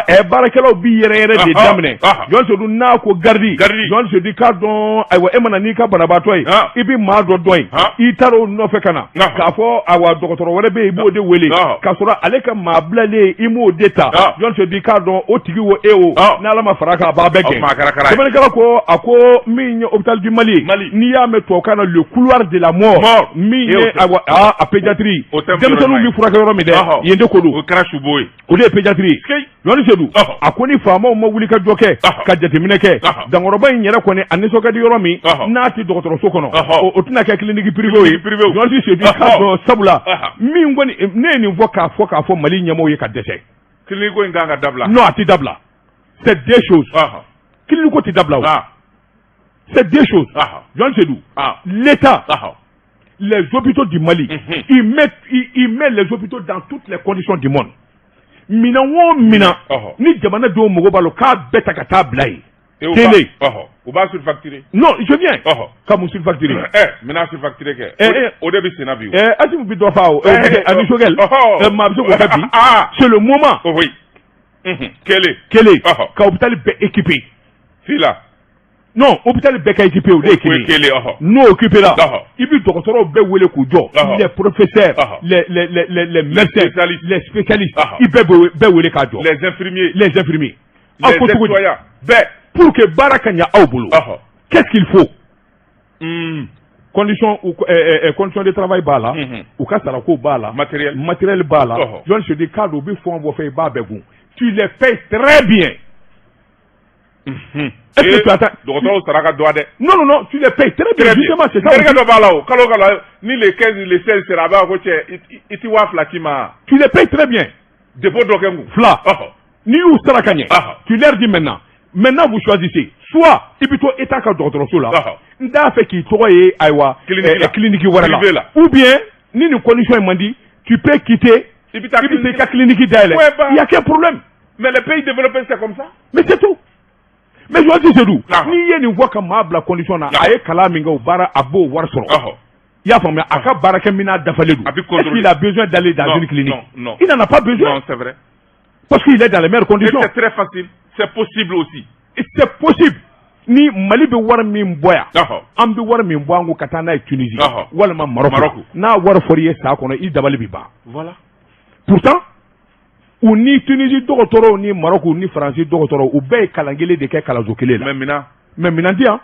ɛ, baarakɛlaw bi yɛrɛ yɛrɛ de daminɛ. Journaliste Seydou, n'a ko garde, Journaliste Seydou, i k'a dɔn ayiwa e mana n'i ka banabaatɔ ye, i bɛ maa dɔ dɔn yen, i taara o nɔfɛ ka na k'a fɔ ayiwa dɔgɔtɔrɔ wɛrɛ bɛ yen, i b'o de wele, k'a sɔrɔ ale ka maa bilalen, i m'o de ta. Journaliste Seydou, i k'a dɔn o tigi wo, e o, n'Ala ma fara kan, a b'a bɛɛ gɛn. Sɛbɛnnikɛla ko a ko min ye Hôpital du Mali ye, n'i y'a mɛn tubabukan na le couloir de la mort, min ye ayiwa a pédiatrie, denmisɛnninw bɛ furakɛ yɔrɔ min dɛ, yen de ko don. O kɛra subo ye. O de ye pédiatrie ye. Journaliste Seydou, a ko ni faamaw ma wuli ka jɔ kɛ ka jateminɛ kɛ, dankɔrɔba in yɛrɛ kɔni a nisɔn ka di yɔrɔ min, n'a tɛ dɔgɔtɔrɔso kɔnɔ, o tɛna kɛ clinique privée ye. Journaliste Seydou, k'a dɔn sabula min kɔni ne ye nin fɔ k'a fɔ Mali ɲɛmɔgɔw ye ka dɛsɛ. Clinique ko in kan ka dabila. Non, a tɛ dabila, c'est deux choses. Clinique ko tɛ dabila o, c'est deux choses. Journaliste Seydou, l'État, les hôpitaux du Mali, il met les hôpitaux dans toutes les conditions du monde. Minɛn o minɛn ni jamanadenw mago b'a la, k'a bɛɛ ta ka taa bila yen. Télé. U b'a surfacturer. Non, je viens. Ka mun surfacturer? Ɛ, minɛn surfacturer kɛ. O de bɛ sen na bi. Ɛ, Assimi bi dɔ fa o, ani Choguel. Maa bɛ se k'o kɛ bi. C'est le moment. Oui. Kelen. Kelen. Ka hôpital bɛɛ équipé. Fila. Non, hôpital bɛɛ ka équipé, o de ye kelen. Kelen. N'o occupé la, i bɛ dɔgɔtɔrɔw bɛɛ wele k'u jɔ. Les professeurs, les médecins, les spécialistes, i bɛɛ bɛɛ wele k'a jɔ. Les infirmiers. Les infirmiers. Les aides-soignants bɛɛ. Pour que baara ka ɲɛ aw bolo. Qu'est-ce qu'il faut? Condition condition de travail b'a la, u ka sarako b'a la, matériel matériel b'a la. Journaliste Seydou, k'a don u bɛ fɛn o fɛn, i b'a bɛɛ gun. Tu les payes très bien. Est-ce que tu attends? Dɔgɔtɔrɔw sara ka dɔgɔ dɛ. Non, non, non, tu les payes très bien. Justement, c'est ça. Terikɛ dɔ b'a la o, kalo kalo ni le 15, le 16 sera, a b'a fɔ ko cɛ, i ti 2000 ci ma. Tu les payes très bien. Dépôt dɔ kɛ n kun. Fila, n'i y'u sara ka ɲɛ, tu leur dis maintenant, maintenant vous choisissez, soit i bɛ to état ka dɔgɔtɔrɔso la, n t'a fɛ k'i tɔgɔ ye, ayiwa, clinique wɛrɛ la, ou bien ni nin condition in man di, tu peux quitter, i bɛ taa i bɛ se i ka clinique dayɛlɛ, il y a quel problème? Mais les pays développés, c'est comme ça. Mais c'est tout. Mais Joasi Seydou, n'i ye nin fɔ ka maa bila condition na, a ye kalan min kɛ, o baara, a b'o wari sɔrɔ. I y'a faamuya, a ka baarakɛminɛn dafalen don. Est-ce qu'il a besoin d'aller dans une clinique? Non, non. Il n'en a pas besoin. Non, c'est vrai. Parce qu'il est dans les meilleures conditions. Et c'est très facile. C'est possible aussi. C'est possible. Ni Mali bɛ wari min bɔ yan, an bɛ wari min bɔ an kun ka taa n'a ye Tunisie walima Maroc, n'a wari fɔr'i ye san kɔnɔ, i dabali bɛ ban. Voilà. Pourtant, u ni Tunisie dɔgɔtɔrɔw ni Maroc ni Faransi dɔgɔtɔrɔw, u bɛɛ ye kalan kelen de kɛ kalanso kelen la. Mais minɛn. Mais minɛn ti yan.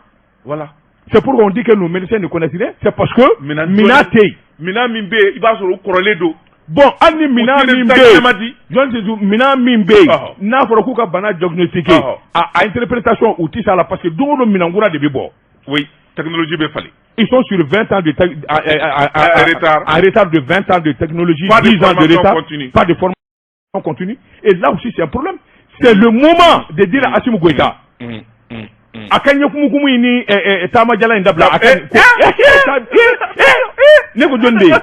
Voilà. C'est pourquoi on dit que nos médecins ne connaissent rien. C'est parce que minɛn tɛ yen. Minɛn min bɛ yen, i b'a sɔrɔ u kɔrɔlen don. Bon, hali ni minɛn min bɛ yen, Jɔn Seydou, minɛn min bɛ yen, n'a fɔra k'u ka bana diagnostiquer, a interprétation, u tɛ s'a la, parce que don o don minɛn kura de bɛ bɔ. Oui, technologie bɛ falen. Ils sont sur 20 ans de retard. En retard de 20 ans de technologie, pas 10 ans de retard, continue. Pas de formation continue. Et là aussi, c'est un problème. C'est le moment de dire à Assimi Goïta, a ka ɲɛkumukumu in ni taamajala in dabila, a ka ne ko jɔn de ye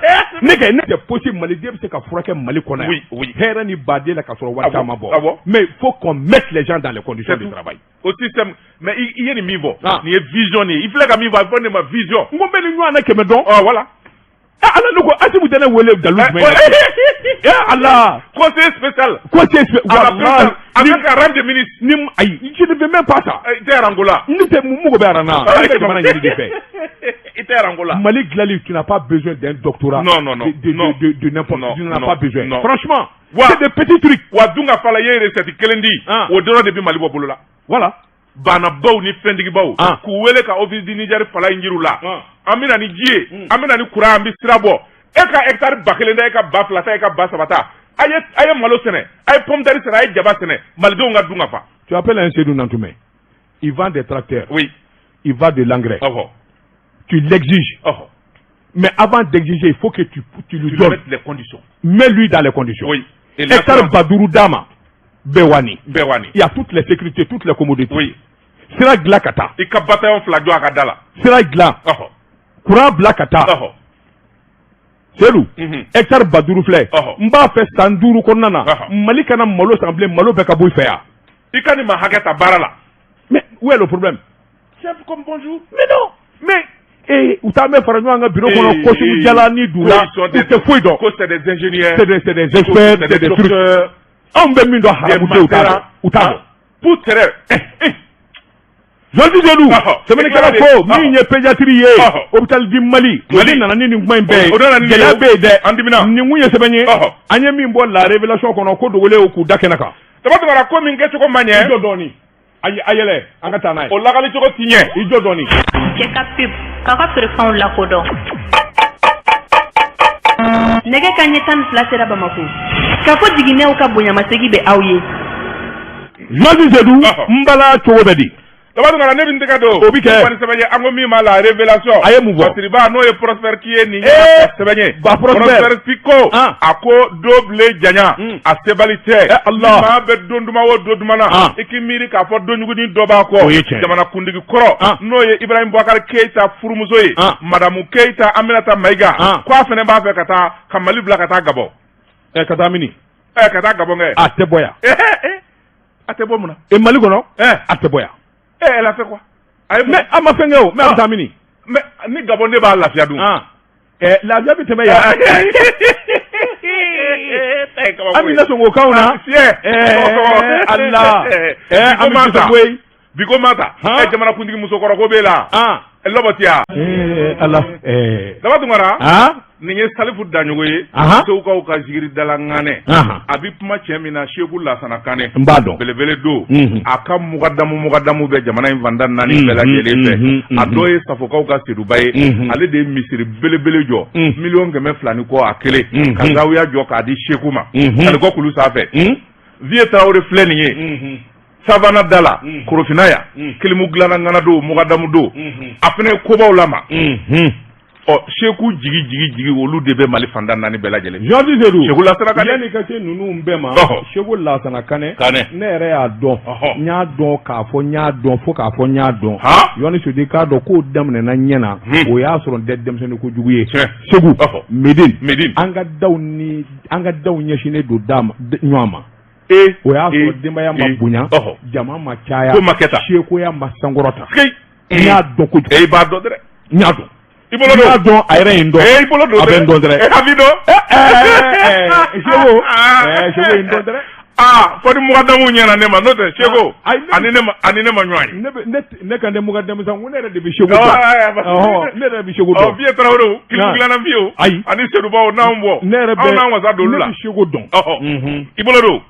ne kɛ ne, c'est possible, maliden bɛ se ka furakɛ Mali kɔnɔ yan. Hɛrɛ ni baden la, ka sɔrɔ wari caman bɔ. Mais il faut qu'on mette les gens dans les conditions de travail. O système, mais i ye nin min fɔ, nin ye vision de ye. I filɛ ka min fɔ, a bɛ fɔ ne ma vision. N ko n bɛ nin ɲɔgɔn na 100 dɔn. Ɔ, voilà. Ala, ne ko Assimi tɛ ne wele dalu jumɛn na? Ala. Conseiller spécial. Conseiller spécial. Avec un rang de ministre. Ni ayi, je ne veux même pas ça. I tɛ rang la. Ne tɛ, mun mago bɛ rang na? Ne bɛ jamana ɲini de fɛ. I tɛ rang la. Mali dilanli, tu n'as pas besoin d'un doctorat. Non, non, non. De n'importe. Non, tu n'en as pas besoin. Non. Franchement. Wa c'est des petits trucs. Wa dun ka fa la, i ye recette kelen di. O dɔrɔn de bɛ Mali bɔ bolo la. Voilà. Banabaw ni fɛntigibaw, k'u wele ka office du Niger fala in jiriw la. An bɛ na ni ji ye, an bɛ na ni courant, an bɛ sira bɔ. E ka hectare 1000 ta, e ka 2000 ta, e ka 3000 ta. A ye malo sɛnɛ, a ye pomme de terre sɛnɛ, a ye jaba sɛnɛ, malidenw ka dun ka fa. Tu appelles un Seydou Nantoumé, il vend des tracteurs. Il vend de l'engrais. Tu l'exiges. Mais avant d'exiger, il faut que tu lui tu donnes mettes les conditions. Mets-lui dans les conditions. Et Hectare 5000 d'a ma, bɛɛ wani. Bɛɛ wani. Il y a toutes les sécurités, toutes les commodités. Sira dilan ka taa. I ka bataillon fila jɔ a ka da la. Sira dilan. Courant bila ka taa. Seydou, hectare 5000 filɛ. N b'a fɛ san 5 kɔnɔna na, Mali kana malo san bilen, malo bɛɛ ka bɔ i fɛ yan. I ka nin ma hakɛ ta baara la. Mais où est le problème? Simple comme bonjour. Mais non, mais u t'an bɛ fara ɲɔgɔn kan bureau kɔnɔ, costume jala ni du la, u tɛ foyi dɔn. Ko c'est des ingénieurs. C'est des experts, c'est des trucs. Anw bɛ min dɔn haramudenw, u t'a dɔn, u t'a dɔn. Pour tɛrɛ. Josi Seydou, sɛbɛnnikɛla ko min ye pédiatrie ye hôpital du Mali, o de nana ni nin kuma in bɛɛ ye. Gɛlɛya bɛ yen dɛ. An dimina. Nin kun ye sɛbɛn ye an ye min bɔ La Révélation kɔnɔ, ko dogolen k'u da kɛnɛ kan. Daba Tunkara, ko min kɛcogo ma ɲɛ. I jɔ dɔɔni, a yɛlɛ, an ka taa n'a ye. O lakali cogo ti ɲɛ. I jɔ dɔɔni. Cɛ ka pub k'aw ka feerefɛnw lakodɔn. Nɛgɛ ka ɲɛ 12 sera Bamako k'a fɔ jiginɛw ka bonyamasegi bɛ aw ye. Josi Seydou, n bala cogo bɛ di? Daba Tunkara, ne bɛ n tɛgɛ don. O bɛ kɛ. Ni sɛbɛn ye, an ko min ma La Révélation. A ye mun fɔ? Basiriba, n'o ye Prosper Ki ye, nin ye sɛbɛn ye. Ba Prosper. Prosper Ki ko. A ko do bilen janya. A sebali tɛ. Allah. Maa bɛ don duman o don duman na. I k'i miiri k'a fɔ don jugunin dɔ b'a kɔ. O ye tiɲɛ. Jamana kuntigi kɔrɔ. N'o ye Ibrahim Boubacar Keïta furumuso ye. Madamu Keïta Aminata Maïga. Ko a fana b'a fɛ ka taa ka Mali bila ka taa Gabon. Ka taa mini? Ka taa Gabon kɛ. A tɛ bɔ yan. A tɛ bɔ mun na? Mali kɔnɔ. A tɛ bɔ yan. Elle a fait quoi? Mais a ma fɛn kɛ o, mais a bɛ taa mini? Mais ni Gabon ne b'a lafiya dun. Lafiya bɛ tɛmɛ yan. An bɛ nasɔn k'o kanw na. Allah. An bɛ sɔn koyi. Biko ma ta. Jamana kuntigi musokɔrɔ ko b'e la. Lɔbɔtiya. Ala. Daba Tunkara. Nin ye Salifu Daɲogo ye. Segukaw ka zikiri dala ŋanɛ. A bɛ kuma cɛ min na, Seku Lasana Kanɛ. N b'a dɔn. Belebele don. A ka mugadamu bɛ jamana in fan tan naani bɛɛ lajɛlen fɛ. A dɔ ye Safokaw ka Seduba ye. Ale de ye misiri belebele jɔ. 200 miliyɔn ni kɔ a kelen. Ka zawiya jɔ k'a di Seku ma. Kalikɔ kulu sanfɛ. Vieux Tarawele filɛ nin ye. Savana da la, Korofina yan, kilimu dilanna ŋana don, mugadamu don, a fana ye kobaw lama. Ɔ, seku jigi jigi jigi, olu de bɛ Mali fan tan naani bɛɛ lajɛlen. Georges Seydou. Seku Lasana Kanɛ. Yanni ka se ninnu bɛɛ ma, Seku Lasana Kanɛ. Kanɛ. Ne yɛrɛ y'a dɔn. N y'a dɔn k'a fɔ n y'a dɔn fo k'a fɔ n y'a dɔn. Yɔni Seydou, i k'a dɔn k'o daminɛna ɲɛ na. O y'a sɔrɔ n tɛ denmisɛnnin kojugu ye. Segu. Medine. Medine. An ka daw ni an ka daw ɲɛsinnen don da ma ɲɔgɔn ma. O y'a sɔrɔ denbaya ma bonya, jama ma caya, ko ma kɛ tan, sekoya ma sankɔrɔta. N y'a dɔn kojugu. I b'a dɔn dɛ. N y'a dɔn. I bolo don. N y'a dɔn, a yɛrɛ ye n dɔn. I bolo don. A bɛ n dɔn dɛrɛ. A b'i dɔn. Seko, Seko ye n dɔn dɛrɛ. Aa, fo ni mugadamu ɲɛna ne ma, n'o tɛ Seko ani ne ma, ani ne ma ɲɔgɔn ye. Ne bɛ ne ne kan tɛ mugadamu sa, n ko ne yɛrɛ de bɛ Seko dɔn. Ne yɛrɛ bɛ Seko dɔn. Ɔ, Vieux Tarawelew, kilimu dilanna Vieux. Ayi. Ani Sedubaw n'anw bɔ. Ne yɛrɛ bɛ anw n'an wasa don olu la. Ne bɛ Seko dɔn. I bolo don.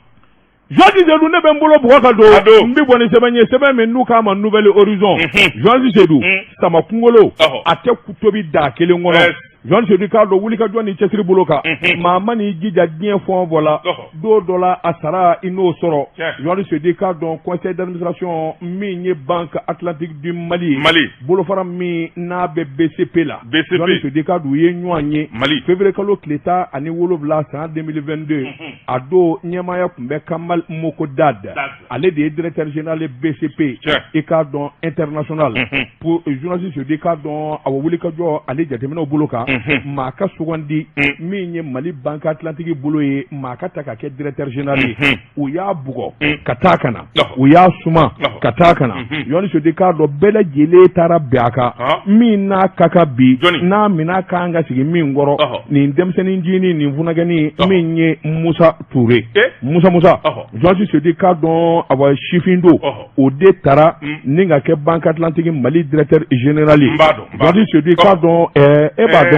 Georges Seydou, ne bɛ n bolo bugɔ ka don, n bɛ bɔ ni sɛbɛn ye, sɛbɛn min n'u k'a ma Nouvel Horizon. Georges Seydou, sama kunkolo a tɛ tobi daa kelen kɔnɔ. Georges Seydou, k'a dɔn wulikajɔ ni cɛsiri bolo kan, maa ma n'i jija diɲɛ fɛn o fɛn la, don dɔ la a sara i n'o sɔrɔ. Georges Seydou, k'a dɔn conseil d'administration min ye Banque Atlantique du Mali ye, Mali bolofara min n'a bɛ BCP la, BCP. Georges Seydou, k'a dɔn u ye ɲɔgɔn ye Mali février kalo tile 17 san 2022. A don ɲɛmaaya tun bɛ Kamal Mokodad, ale de ye directeur général BCP, i k'a dɔn international. Pour journaliste Seydou, i k'a dɔn a wulikajɔ ale jateminɛw bolo kan, maa ka sugandi min ye Mali Banque Atlantique bolo ye, maa ka ta ka kɛ directeur général ye. U y'a bugɔ ka taa ka na, u y'a suma ka taa ka na. Yɔni Seydou, k'a dɔn bɛɛ lajɛlen taara bɛn a kan min n'a ka kan bi, n'a minɛ ka kan ka sigi min kɔrɔ, nin denmisɛnnin jinin, nin funankɛnin min ye Musa Ture, Musa Musa. Journaliste Seydou, k'a dɔn awa sifin don, o de taara ni ka kɛ Banque Atlantique Mali directeur général ye. Journaliste Seydou, k'a dɔn e b'a dɔn,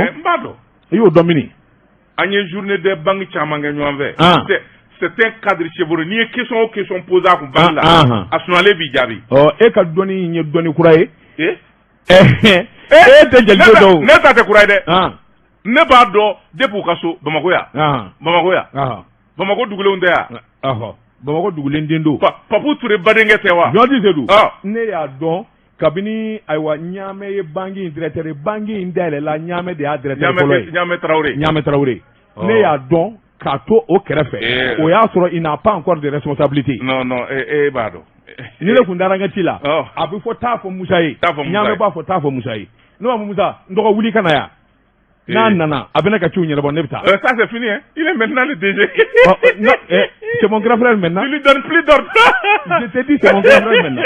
i y'o dɔn mini. An ye journée des banques caman kɛ ɲɔgɔn fɛ. C'est un cadre chevronné. N'i ye question o question posé a kun banque la, a sunalen b'i jaabi. Ɔ, e ka dɔnni in ye dɔnni kura ye. E tɛ jeli dɔn. Ne ta tɛ kura ye dɛ. Ne b'a dɔn depuis u ka so Bamakɔ yan. Bamakɔ yan. Bamakɔ dugulenw tɛ yan. Bamakɔ dugulen den don. Papu Ture badenkɛ tɛ wa? Journaliste Seydou, ne y'a dɔn kabini ayiwa Ɲamɛ ye banque in directeur ye, banque in dayɛlɛla, Ɲamɛ de y'a directeur fɔlɔ ye. Ɲamɛ Tarawele. Ɲamɛ Tarawele. Ne y'a dɔn k'a to o kɛrɛfɛ, o y'a sɔrɔ il n'a pas encore de responsabilité. Non non, e b'a dɔn. Ni ne kun dara n ka ci la, a bɛ fɔ taa fɔ Musa ye. Ɲamɛ b'a fɔ taa fɔ Musa ye. Ne b'a fɔ Musa, n dɔgɔ wuli ka na yan. N'a nana, a bɛ ne ka ciw ɲɛnabɔ, ne bɛ taa. Ça c'est fini hein. Il est maintenant le DG. Non, c'est mon grand frère maintenant. Tu lui donnes plus d'ordre. Je t'ai dit, c'est mon grand frère maintenant.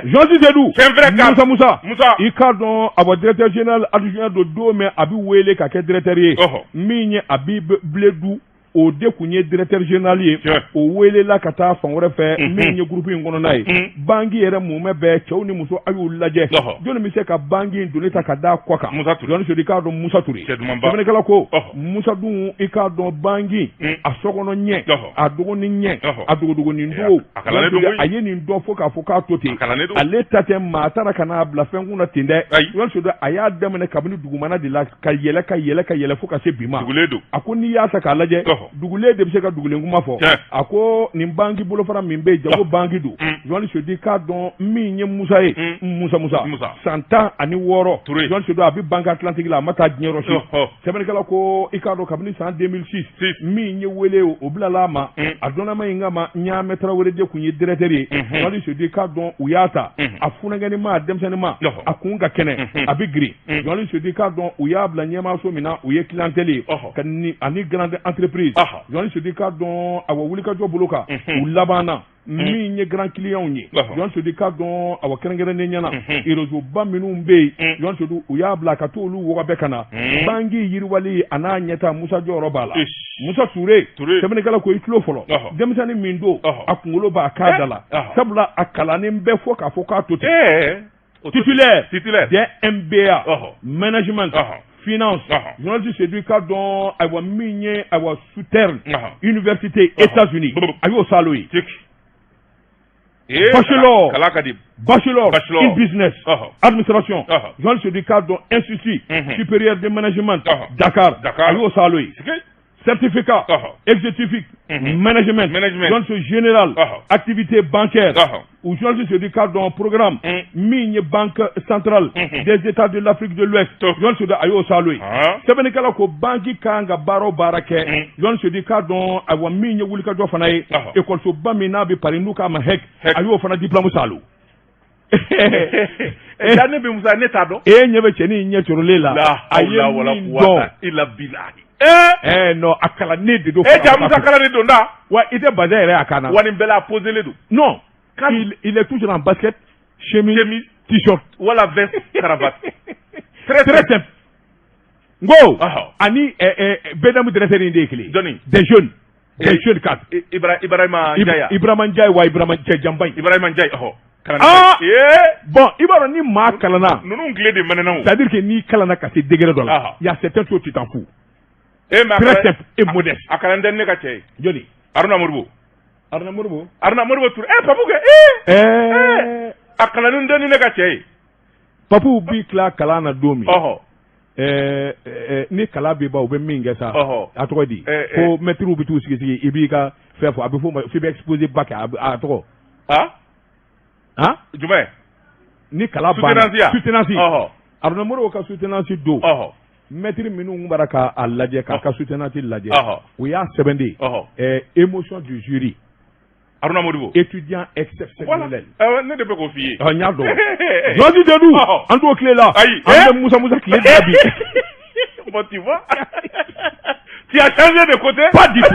Journaliste Seydou. C'est un vrai cadre. Musa Musa. Musa. I k'a dɔn a bɔ directeur général adjoint don don min a bɛ wele ka kɛ directeur ye. Min ye Habib Biledou, o de kun ye directeur général ye, o welela ka taa fan wɛrɛ fɛ min ye groupe in kɔnɔna ye. Banque yɛrɛ mumɛ bɛɛ, cɛw ni muso, a y'u lajɛ, jɔnni bɛ se ka banque in doni ta ka d'a kɔ kan? Musa Ture. Jɔnni Seydou, i k'a dɔn Musa Ture. Sɛbɛnnikɛla ko Musa dun, i k'a dɔn banque a sokɔnɔ ɲɛ, a dɔgɔnin ɲɛ, a dogodogonin dogo, a ye nin dɔn fo k'a fɔ k'a to ten. Ale ta tɛ maa taara ka n'a bila fɛn kun na ten dɛ. Jɔnni Seydou, a y'a daminɛ kabini dugumana de la ka yɛlɛ ka yɛlɛ ka yɛlɛ fo ka se bi ma. A ko n'i y'a ta k'a lajɛ, dugulen de bɛ se ka dugulen kuma fɔ. A ko nin banque bolofara min bɛ yen, jago banque don. Journaliste Seydou, k'a dɔn min ye Musa ye, Musa Musa san 16, Journaliste Seydou, a bɛ Banque Atlantique la, a ma taa diɲɛ yɔrɔ si. Sɛbɛnnikɛla ko i k'a dɔn kabini san 2006 min ye wele o bilala a ma, a dɔnnama in kama Ɲamɛ Tarawele de kun ye directeur ye. Journaliste Seydou, k'a dɔn u y'a ta, a funankɛnin ma, a denmisɛnnin ma, a kun ka kɛnɛ, a bɛ girin. Journaliste Seydou, k'a dɔn u y'a bila ɲɛmaaso min na, u ye clientèle ye ani grande entreprise. Journaliste Seydou, k'a dɔn awa wulikajɔ bolo kan, u labanna min ye grand client ye. Journaliste Seydou, k'a dɔn awa kɛrɛnkɛrɛnnen ɲɛna réseau ba minnu bɛ yen, Journaliste Seydou, u y'a bila ka t'olu wɔgɔbɛ ka na. Banque yiriwali a n'a ɲɛta, Musa jɔyɔrɔ b'a la. Musa Ture, sɛbɛnnikɛla ko i tulo fɔlɔ, denmisɛnnin min don, a kunkolo b'a k'a da la, sabula a kalannen bɛ fo k'a fɔ k'a to ten. Titulaire des MBA management finance. Journaliste Seydou, k'a dɔn ayiwa min ye ayiwa Southern Université États-Unis, a y'o salo ye. Bachelor Bachelor in business administration. Journaliste Seydou, k'a dɔn Institut supérieur de management Dakar, a y'o salo ye. Certificat exécutif, management, journaliste général, activité bancaire, ou journaliste du cadre programme min ye Banque centrale des États de l'Afrique de l'Ouest, journaliste a y'o salo ye. Sɛbɛnnikɛla ko banque kan ka baara o baara kɛ, journaliste du cadre, ayiwa, min ye wulikajɔ fana ye, ekɔlisoba min n'a bɛ Paris, n'u k'a ma HEC, a y'o fana diplôme salo. Ja, ne bɛ Musa, ne t'a dɔn. E ɲɛ bɛ cɛnin ɲɛ corolen la, a ye min dɔn. Ila bilahi. Non, a kalannen de don. E ja, Musa kalannen don da. Wa i tɛ bazin yɛrɛ a kan na. Wa nin bɛɛ la, a poselen don. Non, il est toujours en basket, chemise, chemise, t-shirt. Wala veste, cravate. Très très simple. N ko ani BDM directeur in de ye kelen. Jɔnni? Des jeunes, des jeunes cadres. Ibrahima Ndiaye. Ibrahima Ndiaye wa, Ibrahima cɛ janba in. Ibrahima Ndiaye, ɔhɔ. Ah bon, i b'a dɔn ni maa kalanna. Ninnu tile de mɛnɛna o. C'est à dire que n'i kalanna ka se degré dɔ la, il y a certaines choses, tu t'en fous. E mais très simple et modeste. A kalan tɛ ne ka cɛ ye. Jɔnni? Aruna Modibo. Aruna Modibo. Aruna Modibo Touré. Papu kɛ. A kalannen tɛ ni ne ka cɛ ye. Papu bi tila kalan na don min. Ni kalan bɛ ban, u bɛ min kɛ sa. A tɔgɔ di? Ko mɛtiriw bɛ t'u sigi sigi, i b'i ka fɛn fɔ, a bɛ f'o ma f'i bɛ exposé ba kɛ, a tɔgɔ. Ah? Jumɛn? Ni kalan banna. Soutenance. Soutenance. Aruna Modibo ka soutenance don. Mɛtiri minnu bɔra k'a lajɛ, k'a ka soutenance lajɛ, u y'a sɛbɛn de, émotion du jury. Aruna Modibo. Étudiant exceptionnel. Voilà. Ne de bɛ k'o f'i ye. N y'a dɔn. Journaliste Seydou, an t'o tile la. Ayi. An bɛ Musa Musa tile de la bi. Bon, tu vois, tu as changé de côté. Pas du tout.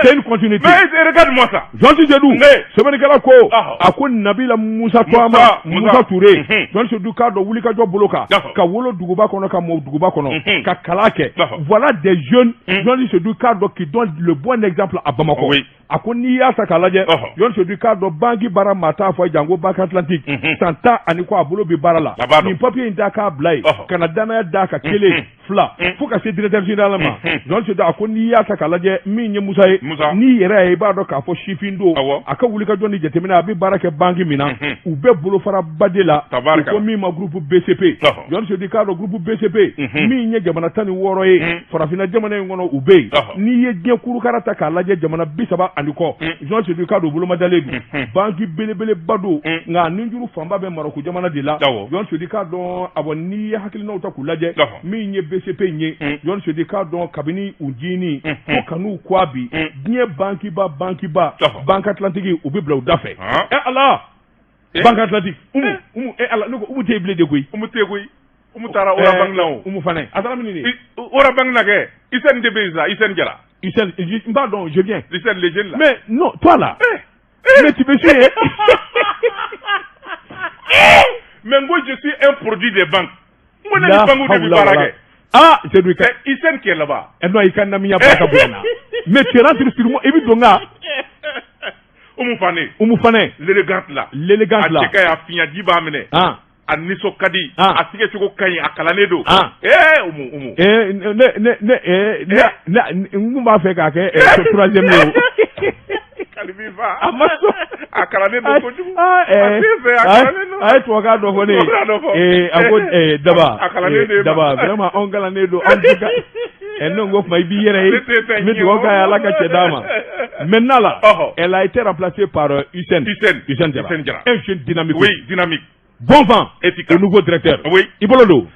C'est une continuité. Mais regarde-moi ça. Journaliste Seydou, sɛbɛnnikɛla ko, a ko Nabila Musa Tɔgɔma Musa Touré, journaliste Seydou k'a dɔn wulikajɔ bolo kan, ka wolo duguba kɔnɔ, ka mɔ duguba kɔnɔ, ka kalan kɛ. Voilà des jeunes, journaliste Seydou k'a dɔn, qui donnent le bon exemple à Bamakɔ. A ko n'i y'a ta k'a lajɛ, journaliste Seydou k'a dɔn, banque baara, maa t'a fɔ janko Banque Atlantique, san 10 ani kɔ, a bolo bɛ baara la. Nin papier in ta k'a bila yen, ka na danaya d'a kan, kelen, fila, fo ka se directeur général ma. Journaliste Seydou, a ko n'i y'a ta k'a lajɛ, min ye Musa ye, n'i yɛrɛ ye, i b'a dɔn k'a fɔ sifin don. A ka wulikajɔ ni jateminɛ, a bɛ baara kɛ banque min na, u bɛ bolofara ba de la, u ko min ma groupe BCP. Journaliste Seydou k'a dɔn, groupe BCP min ye jamana 16 ye farafinna jamana in kɔnɔ, u bɛ yen. N'i ye diɲɛ kurukara ta k'a lajɛ, jamana 30 ani kɔ, journaliste Seydou k'a dɔn, bolomadalen don, banque belebeleba don, nka ninjuru fanba bɛ Marɔku jamana de la. Journaliste Seydou k'a dɔn, awɔ, n'i ye hakilinaw ta k'u lajɛ, min ye BCP in ye, journaliste Seydou k'a dɔn, kabini u jini fo ka n'u kɔ bi, diɲɛ bankiba, bankiba, Banque Atlantique, u bɛ bila u da fɛ. Ɛ Ala, Banque Atlantique, Umu, Umu, ɛ Ala, ne ko Umu tɛ yen bilen de koyi. Umu tɛ yen koyi. Umu taara Orabank la o. Umu fana, a taara min de? Orabank na kɛ, Isɛni de bɛ yen sisan, Isɛni Jara. Isɛni, n b'a dɔn, je viens. Isɛni le jeune là. Mais non, toi là. Mais tu me suis. Mais n ko je suis un produit des banques. N ko ne ni banque de bɛ baara kɛ. Ah, c'est lui. C'est Isɛni qui est là-bas. Eh non, i ka namiya barika bonya na. Mais tu rentres sur moi, i bɛ don n kan. Umu Fane. Umu Fane. L'élégante là. L'élégante là. A cɛ ka ɲi, a fiɲɛji b'a minɛ. A nisɔn ka di. A sigɛcogo ka ɲi, a kalannen don. Ee Umu, Umu. Ee ne ne ne ee ne ne n kun b'a fɛ k'a kɛ troisième ye o. Kalibi fa. A ma sɔn. A kalannen don kojugu. A t'i fɛ, a kalannen don. A ye tubabukan dɔ fɔ ne ye. Tubabukan dɔ fɔ. Ee a ko daba. A kalannen don. Daba, vraiment anw kalannen don, anw tɛ ka. Ne ko kuma i b'i yɛrɛ ye. N bɛ dugawu k'a ye, Ala ka cɛ d'a ma. Maintenant là, elle a été remplacée par Hussein. Hussein. Hussein Jara. Hussein Jara. Un jeune dynamique. Oui, dynamique. Bon vent. Efficace. Au nouveau directeur. Oui. I bolo don.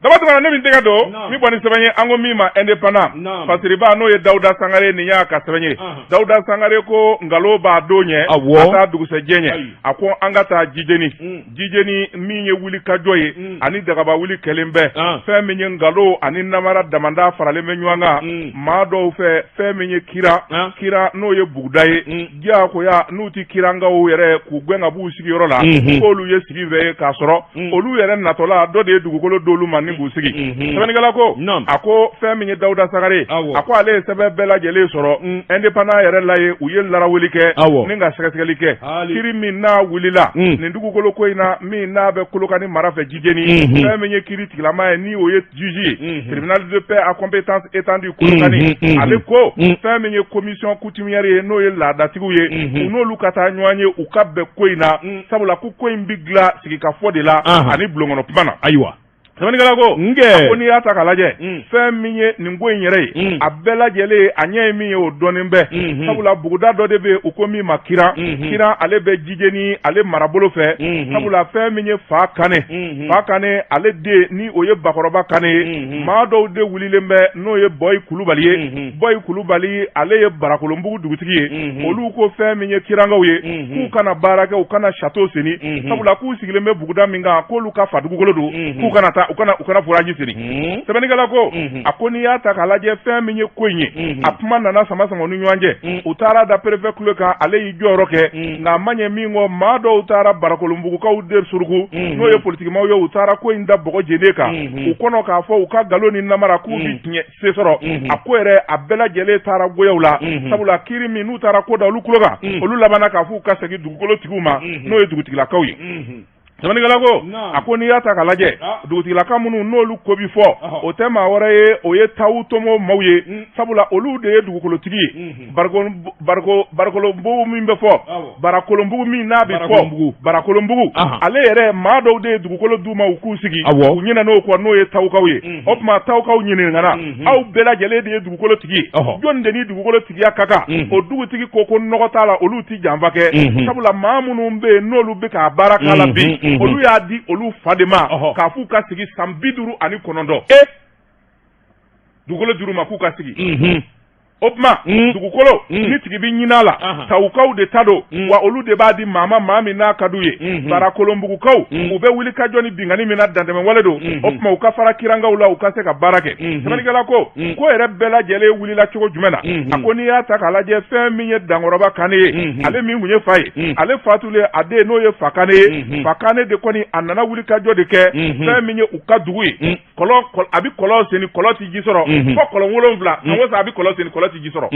Daba Tunkara, ne min tɛgɛ don min bɔ ni sɛbɛn ye, an ko min ma Indépendant, fasiriba, n'o ye Dawuda Sangare, nin y'a ka sɛbɛn ye. Dawuda Sangare ko nkalon b'a don ɲɛ, a t'a dugusɛjɛ ɲɛ. A ko an ka taa Jijeni, Jijeni min ye wuli ka jɔ ye ani dagaba wuli kɛlen bɛɛ, fɛn min ye nkalon ani namara damanda faralen bɛ ɲɔgɔn kan maa dɔw fɛ, fɛn min ye kira kira, n'o ye buguda ye diyagoya, n'u tɛ kirankaw yɛrɛ k'u gɛn ka b'u sigiyɔrɔ la, k'olu ye sigi fɛ ye, k'a sɔrɔ olu yɛrɛ natɔla dɔ de ye dugukolo d'olu ma ni k'u sigi. Sɛbɛnnikɛla ko, a ko fɛn min ye Dawuda Sangare, a ko ale ye sɛbɛn bɛɛ lajɛlen sɔrɔ Indépendant yɛrɛ la ye, u ye laraweli kɛ ni ka sɛgɛsɛgɛli kɛ, kiri min n'a wulila nin dugukolo ko in na, min n'a bɛ Kolokani mara fɛ Jijeni, fɛn min ye kiri tigilama ye, ni o ye juge ye, tribunal de paix à compétence étendue Kolokani, ale ko fɛn min ye commission coutumière ye, n'o ye laadatigiw ye, u n'olu ka taa ɲɔgɔn ye, u ka bɛn ko in na, sabula ko ko in bɛ dilan sigikafɔ de la ani bulonkɔnɔ kuma na. Ayiwa. Sɛbɛnnikɛla ko a ko n'i y'a ta k'a lajɛ fɛn min ye nin ko in yɛrɛ ye a bɛɛ lajɛlen a ɲɛ ye min ye o dɔnnen bɛ sabula buguda dɔ de bɛ u ko min ma kiran kiran ale bɛ jijeni ale marabolo fɛ sabula fɛn min ye fa kanɛ fa kanɛ ale den ni o ye bakɔrɔba kanɛ ye maa dɔw de wulilen bɛ n'o ye bɔyi kulubali ye bɔyi kulubali ale ye barakolonbugu dugutigi ye olu ko fɛn min ye kirankaw ye k'u kana baara kɛ u kana château senni sabula k'u sigilen bɛ buguda min kan k'olu ka fa dugukolo don k'u kana taa u kana u kana forage senni sɛbɛnnikɛla ko a ko n'i y'a ta k'a lajɛ fɛn min ye ko in ye a kuma nana sama sama u ni ɲɔgɔn cɛ u taara da préfet tulo kan ale y'i jɔyɔrɔ kɛ nka a ma ɲɛ min kɔ maa dɔw taara barakolonbugukaw de suruku n'o ye politikimaw ye u taara ko in da bɔgɔ jenen kan u kɔnɔ k'a fɔ u ka nkalon ni namara k'u bɛ tiɲɛ se sɔrɔ a ko yɛrɛ a bɛɛ lajɛlen taara goyaw la sabula kiri min n'u taara ko da olu tulo kan olu labanna k'a fɔ u ka segin dugukolo tigiw ma n'o ye dugutigilakaw ye sɛbɛnnikɛla ko a ko n'i y'a ta k'a lajɛ dugutigilaka minnu n'olu ko bi fɔ o tɛ maa wɛrɛ ye o ye tawu tomo maaw ye sabula olu de ye dugukolotigi ye barakolonbugu min bɛ fɔ barakolonbugu min n'a bɛ fɔ barakolonbugu ale yɛrɛ maa dɔw de ye dugukolo d'u ma u k'u sigi u ɲinɛn'o kɔ n'o ye tawukaw ye o tuma tawukaw ɲininkara aw bɛɛ lajɛlen de ye dugukolo tigi ye jɔn de ni dugukolo tigiya ka kan o dugutigi ko ko nɔgɔ t'a la olu tɛ janfa kɛ sabula maa minnu bɛ yen n'olu bɛ k'a baara k'a la bi olu y'a di olu fa de ma k'a f'u ka sigi san 59 dugukolo dir'u ma k'u ka sigi o tuma dugukolo ni tigi bɛ ɲinin a la tawukaw de ta don wa olu de b'a di maa ma maa min n'a ka d'u ye barakolonbugukaw u bɛ wuli ka jɔ ni binkanni min na dantɛmɛwale don o tuma u ka fara kirankaw la u ka se ka baara kɛ sɛbɛnnikɛla ko ko yɛrɛ bɛɛ lajɛlen wulila cogo jumɛn na a ko n'i y'a ta k'a lajɛ fɛn min ye dankɔrɔba kanɛ ye ale min tun ye fa ye ale fatulen a den n'o ye fa kanɛ ye fa kanɛ de kɔni a nana wuli ka jɔ de kɛ fɛn min ye u ka dugu ye kɔlɔn a bɛ kɔlɔn senni kɔlɔn tɛ ji sɔrɔ fo kɔlɔn 7 san o san a bɛ kɔlɔn senni kɔlɔn tɛ ji sɔrɔ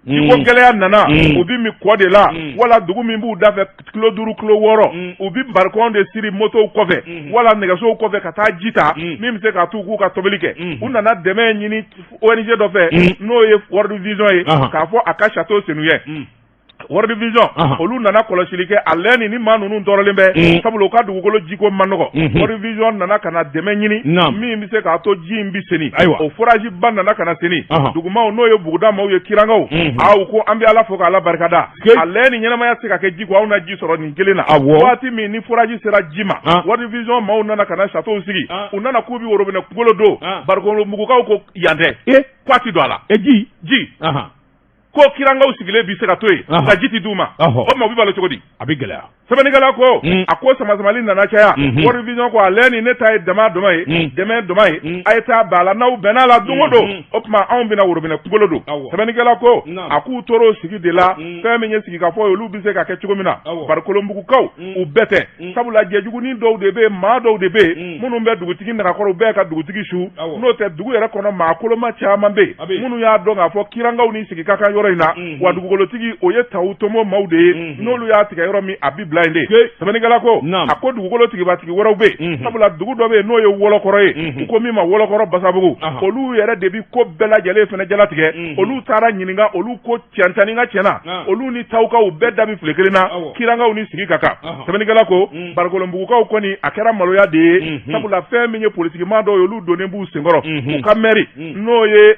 jiko gɛlɛya nana u bɛ min kɔ de la wala dugu min b'u dafɛ kilo 5 kilo 6 u bɛ barikɔn de siri motow kɔfɛ wala nɛgɛsow kɔfɛ ka taa ji ta min bɛ se k'a to u k'u ka tobili kɛ u nana dɛmɛ ɲini ONG dɔ fɛ n'o ye World Vision ye k'a fɔ a ka château senni u ye World Vision olu nana kɔlɔsili kɛ a lɛ ni maa ninnu tɔɔrɔlen bɛ sabula u ka dugukolo jiko man nɔgɔ World Vision nana ka na dɛmɛ ɲini min bɛ se k'a to ji in bɛ senni ayiwa o forage ba nana ka na senni dugumaw n'o ye buguda maaw ye kirankaw aw ko an bɛ Ala fo k'Ala barikada a lɛ ni ɲɛnamaya se ka kɛ ji kɔ aw na ji sɔrɔ nin kelen na waati min ni forage sera ji ma World Vision maaw nana ka na château sigi u nana k'u bɛ worobinɛ kungolo don Barakolonbugukaw ko yan tɛ k'a ti don a la ji ji ko kirankaw sigilen bɛ se ka to yen nka ji tɛ d'u ma o tuma u bɛ balo cogo di a bɛ gɛlɛya sɛbɛnnikɛla ko a ko samasamali nana caya World Vision ko a lɛ ni ne ta ye dama dama ye dɛmɛ dama ye a ye taa ba la n'aw bɛnna la don o don o tuma anw bɛna worobinɛ kungolo don sɛbɛnnikɛla ko a k'u tor'o sigi de la fɛn min ye sigikafɔ ye olu bɛ se ka kɛ cogo min na Barikolonbugukaw u bɛɛ tɛ sabula jɛjugunin dɔw de bɛ yen maa dɔw de bɛ yen minnu bɛ dugutigi nagakɔrɔ u bɛɛ ka dugutigi su n'o tɛ dugu yɛrɛ kɔnɔ maa koloma caman bɛ yen minnu y'a dɔn k'a fɔ kirankaw ni sigi ka kan yɔrɔ in na wa dugukolotigi o ye tawu tomo maaw de ye n'olu y'a tigɛ yɔrɔ min a bɛ bila yen de sɛbɛnnikɛla ko a ko dugukolo tigibatigi wɛrɛw bɛ yen sabula dugu dɔ bɛ yen n'o ye wɔlɔkɔrɔ ye u ko min ma wɔlɔkɔrɔ basabugu olu yɛrɛ de bɛ ko bɛɛ lajɛlen fana jalatigɛ olu taara ɲininka olu ko tiɲɛntanin ka tiɲɛna olu ni tawukaw bɛɛ da bɛ file kelen na kirankaw ni sigi ka kan sɛbɛnnikɛla ko Barikolonbugukaw kɔni a kɛra maloya de ye sabula fɛn min ye politikimaa dɔw ye olu donnen b'u senkɔrɔ u ka mɛri n'o ye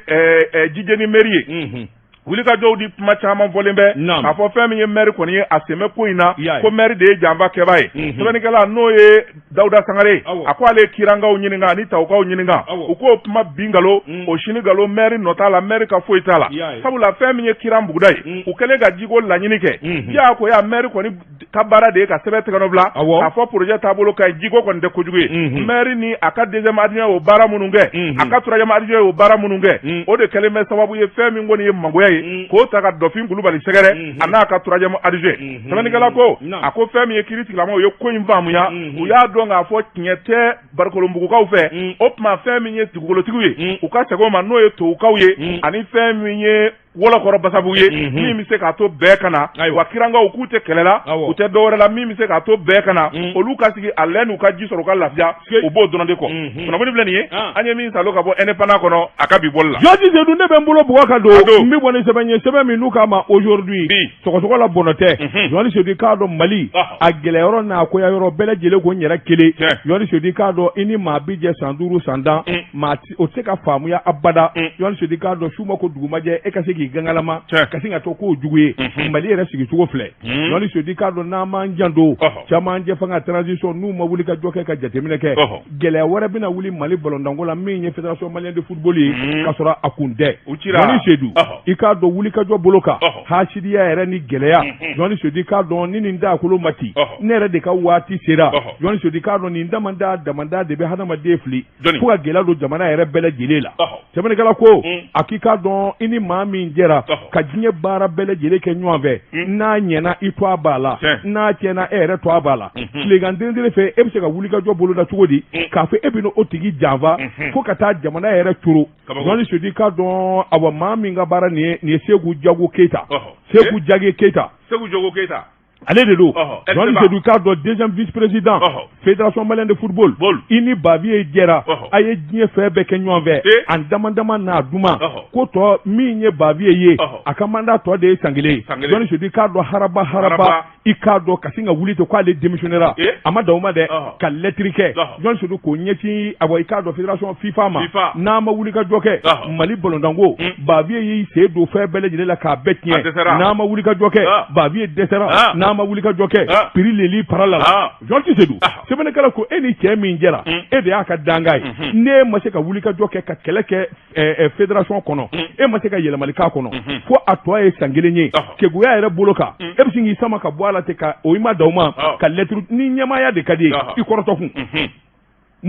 jijeni mɛri ye wulikajɔw di kuma caman fɔlen bɛ k'a fɔ fɛn min ye mɛri kɔni ye a sen bɛ ko in na ko mɛri de ye janfa kɛbaa ye sɛbɛnnikɛla n'o ye Dawuda Sangare a ko ale ye kirankaw ɲininka ani tawukaw ɲininka u k'o kuma bi nkalon o sini nkalon mɛri nɔ t'a la mɛri ka foyi t'a la sabula fɛn min ye kiran buguda ye u kɛlen ka jiko laɲini kɛ diyagoya mɛri kɔni ka baara de ye ka sɛbɛn tɛgɛ nɔ bila k'a fɔ projet taabolo ka ɲi jiko kɔni tɛ kojugu ye mɛri ni a ka deuxième adjoint o baara minnu kɛ a ka troisième adjoint o baara minnu kɛ o de kɛlen bɛ sababu ye fɛn min kɔni ye mangoya ye k'o ta ka Dɔfin Kulubali sɛgɛrɛ a n'a ka troisième adjoint sɛbɛnnikɛla ko a ko fɛn min ye kiiri tigilamɔgɔw ye ko in faamuya u y'a dɔn k'a fɔ tiɲɛ tɛ Barikolonbugukaw fɛ o tuma fɛn min ye dugukolotigiw ye u ka segin o ma n'o ye towukaw ye ani fɛn min ye Wɔlɔkɔrɔ basabu ye min bɛ se k'a to bɛɛ ka na wa kirankaw k'u tɛ kɛlɛ la u tɛ dɔwɛrɛ la min bɛ se k'a to bɛɛ ka na olu ka sigi a lɛ n'u ka ji sɔrɔ u ka lafiya u b'o dɔrɔn de kɔ kunnafoni filɛ nin ye an ye min salo ka bɔ Indépendant kɔnɔ a ka bi bɔli la Jɔsi Sedu ne bɛ n bolo bugɔ ka don n bɛ bɔ ni sɛbɛn ye sɛbɛn min n'u k'a ma aujourd'hui sɔgɔsɔgɔ la bɔnɔ tɛ Jɔsi Sedu k'a dɔn Mali a gɛlɛya yɔrɔ n'a goya yɔrɔ bɛɛ lajɛlen ko n yɛrɛ kelen Jɔsi Sedu k'a dɔn i ni maa bi jɛ san 5 san 10 maa o tɛ se ka faamuya abada Jɔsi Sedu k'a dɔn su ma ko dugu ma jɛ e ka se k'i gangalama ka sin ka to k'o jugu ye Mali yɛrɛ sigicogo filɛ Jɔsi Sedu k'a dɔn n'an m'an janto cɛmancɛ fanga transition n'u ma wuli ka jɔ kɛ ka jateminɛ kɛ gɛlɛya wɛrɛ bɛna wuli Mali balontanko la min ye fédération malienne de football ye ka sɔrɔ a kun tɛ Jɔsi Sedu i k'a dɔn wuli ka jɔ bolo kan hasidiya yɛrɛ ni gɛlɛya Jɔsi Sedu k'a dɔn ni nin dakolo ma ci ne yɛrɛ de ka waati sera Jɔsi Sedu k'a dɔn nin damada damada de bɛ hadamaden fili fo ka gɛlɛya don jamana yɛrɛ bɛɛ lajɛlen la sɛbɛnnikɛla ko a k'i k'a dɔn i ni maa min jɛra ka diɲɛ baara bɛɛ lajɛlen kɛ ɲɔgɔn fɛ n'a ɲɛna i to a b'a la n'a tiɲɛna e yɛrɛ to a b'a la tilegan dendere fɛ e bɛ se ka wulikajɔ boloda cogo di k'a fɔ e bɛna o tigi janfa fo ka taa jamana yɛrɛ coro Jɔsi Sedu k'a dɔn awa maa min ka baara nin ye Seku Jago Keyita Seku Jage Keyita Seku Jago Keyita ale de don Jɔsi Sedu k'a dɔn deuxième vice président fédération malienne de football i ni Bavieux jɛra a ye diɲɛ fɛn bɛɛ kɛ ɲɔgɔn fɛ an dama dama n'a duman ko tɔ min ye Bavieux ye a ka mandat tɔ de ye san kelen ye Jɔsi Sedu k'a dɔn haraba haraba i k'a dɔn ka sin ka wuli ten k'ale démissionnera a ma dan o ma dɛ ka lɛtiri kɛ Jɔsi Sedu k'o ɲɛsin awa i k'a dɔn fédération FIFA ma n'a ma wuli ka jɔ kɛ Mali balontanko Bavieux y'i sen don fɛn bɛɛ lajɛlen la k'a bɛɛ tiɲɛ n'a ma wuli ka jɔ kɛ Bavieux dɛsɛra n'a ma wuli ka jɔ kɛ piri leli para la Jɔsi Sedu sɛbɛnnikɛla ko e ni cɛ min jɛra e de y'a ka dankan ye n'e ma se ka wuli ka jɔ kɛ ka kɛlɛ kɛ fédération kɔnɔ e ma se ka yɛlɛmali k'a kɔnɔ fo a tɔ ye san kelen ye keguya yɛrɛ bolo kan e bɛ sin k'i sama ka bɔ a la ten ka o i ma dan o ma ka lɛtiri ni ɲɛmaaya de ka di ye i kɔrɔtɔ kun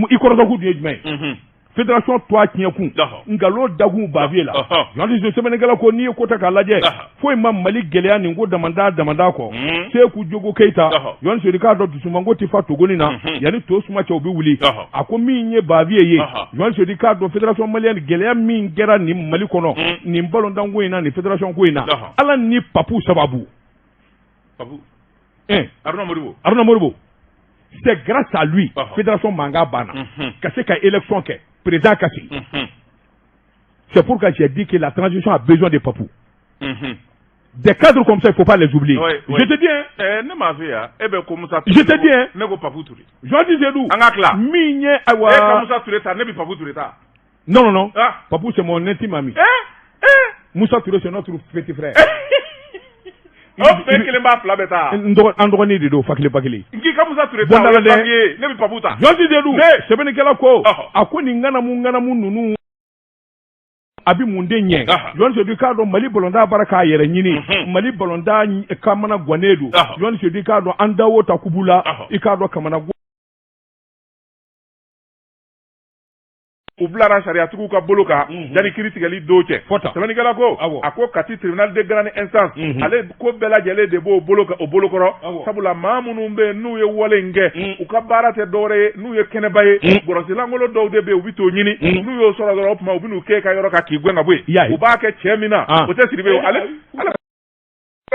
i kɔrɔtɔ kun dun ye jumɛn ye fédération tɔgɔ tiɲɛ kun nkalon dakun Bavieux la Jɔsi Sedu sɛbɛnnikɛla ko n'i ye ko ta k'a lajɛ foyi ma Mali gɛlɛya nin ko damada damada kɔ Seku Jogo Keyita Jɔsi Sedu k'a dɔn dusumango tɛ fa togoni na yanni to suma cɛ u bɛ wuli a ko min ye Bavieux ye Jɔsi Sedu k'a dɔn fédération malienne gɛlɛya min kɛra nin Mali kɔnɔ nin balontanko in na nin fédération ko in na Ala ni Papu sababu Aruna Modibo Aruna Modibo c'est grâce à lui fédération mankan banna ka se ka élection kɛ président ka sigi. C'est pourquoi j'ai dit que la transition a besoin de Papou. Des cadres comme ça, il ne faut pas les oublier. Oui, oui. Je te dis, hein. Eh, ne m'a fait, hein. Eh ben, comme ça. Je te dis, hein. Ne ko Papou Touré. Jɔsi Sedu. An ka tila. Min ye ayiwa. E ka Musa Touré ta, ne bɛ Papou Touré ta. Non, non, non. Ah. Papou, c'est mon intime ami. Eh, eh. Moussa Touré, c'est notre petit frère. Aw fɛn kelen b'a fila bɛɛ ta. An dɔgɔnin de don, fa kelen ba kelen. N k'i ka Musa Touré ta, o ye bange ye, ne bɛ Papou ta. Jɔsi Sedu. Sɛbɛnnikɛla ko. A ko nin ŋanamu ŋanamu ninnu. A bɛ mun de ɲɛ Jɔsi Sedu k'a dɔn Mali balontan bara k'a yɛrɛ ɲini Mali balontan kamana gannen don Jɔsi Sedu k'a dɔn an da o ta kubu la i k'a dɔn kamana u bilara sariyatigiw ka bolo kan yanni kiiri tigɛli don cɛ sɛbɛnnikɛla ko a ko Kati tribunal de grande instance ale ko bɛɛ lajɛlen de b'o bolo o bolokɔrɔ sabula maa minnu bɛ yen n'u ye wale in kɛ u ka baara tɛ dɔwɛrɛ ye n'u ye kɛnɛba ye gɔrɔsilankolon dɔw de bɛ yen u bɛ t'o ɲini n'u y'o sɔrɔ dɔrɔn o tuma u bɛ n'u kɛ ka yɔrɔ kan k'i gɛn ka bɔ yen u b'a kɛ cɛ min na o tɛ Sidibe ye ale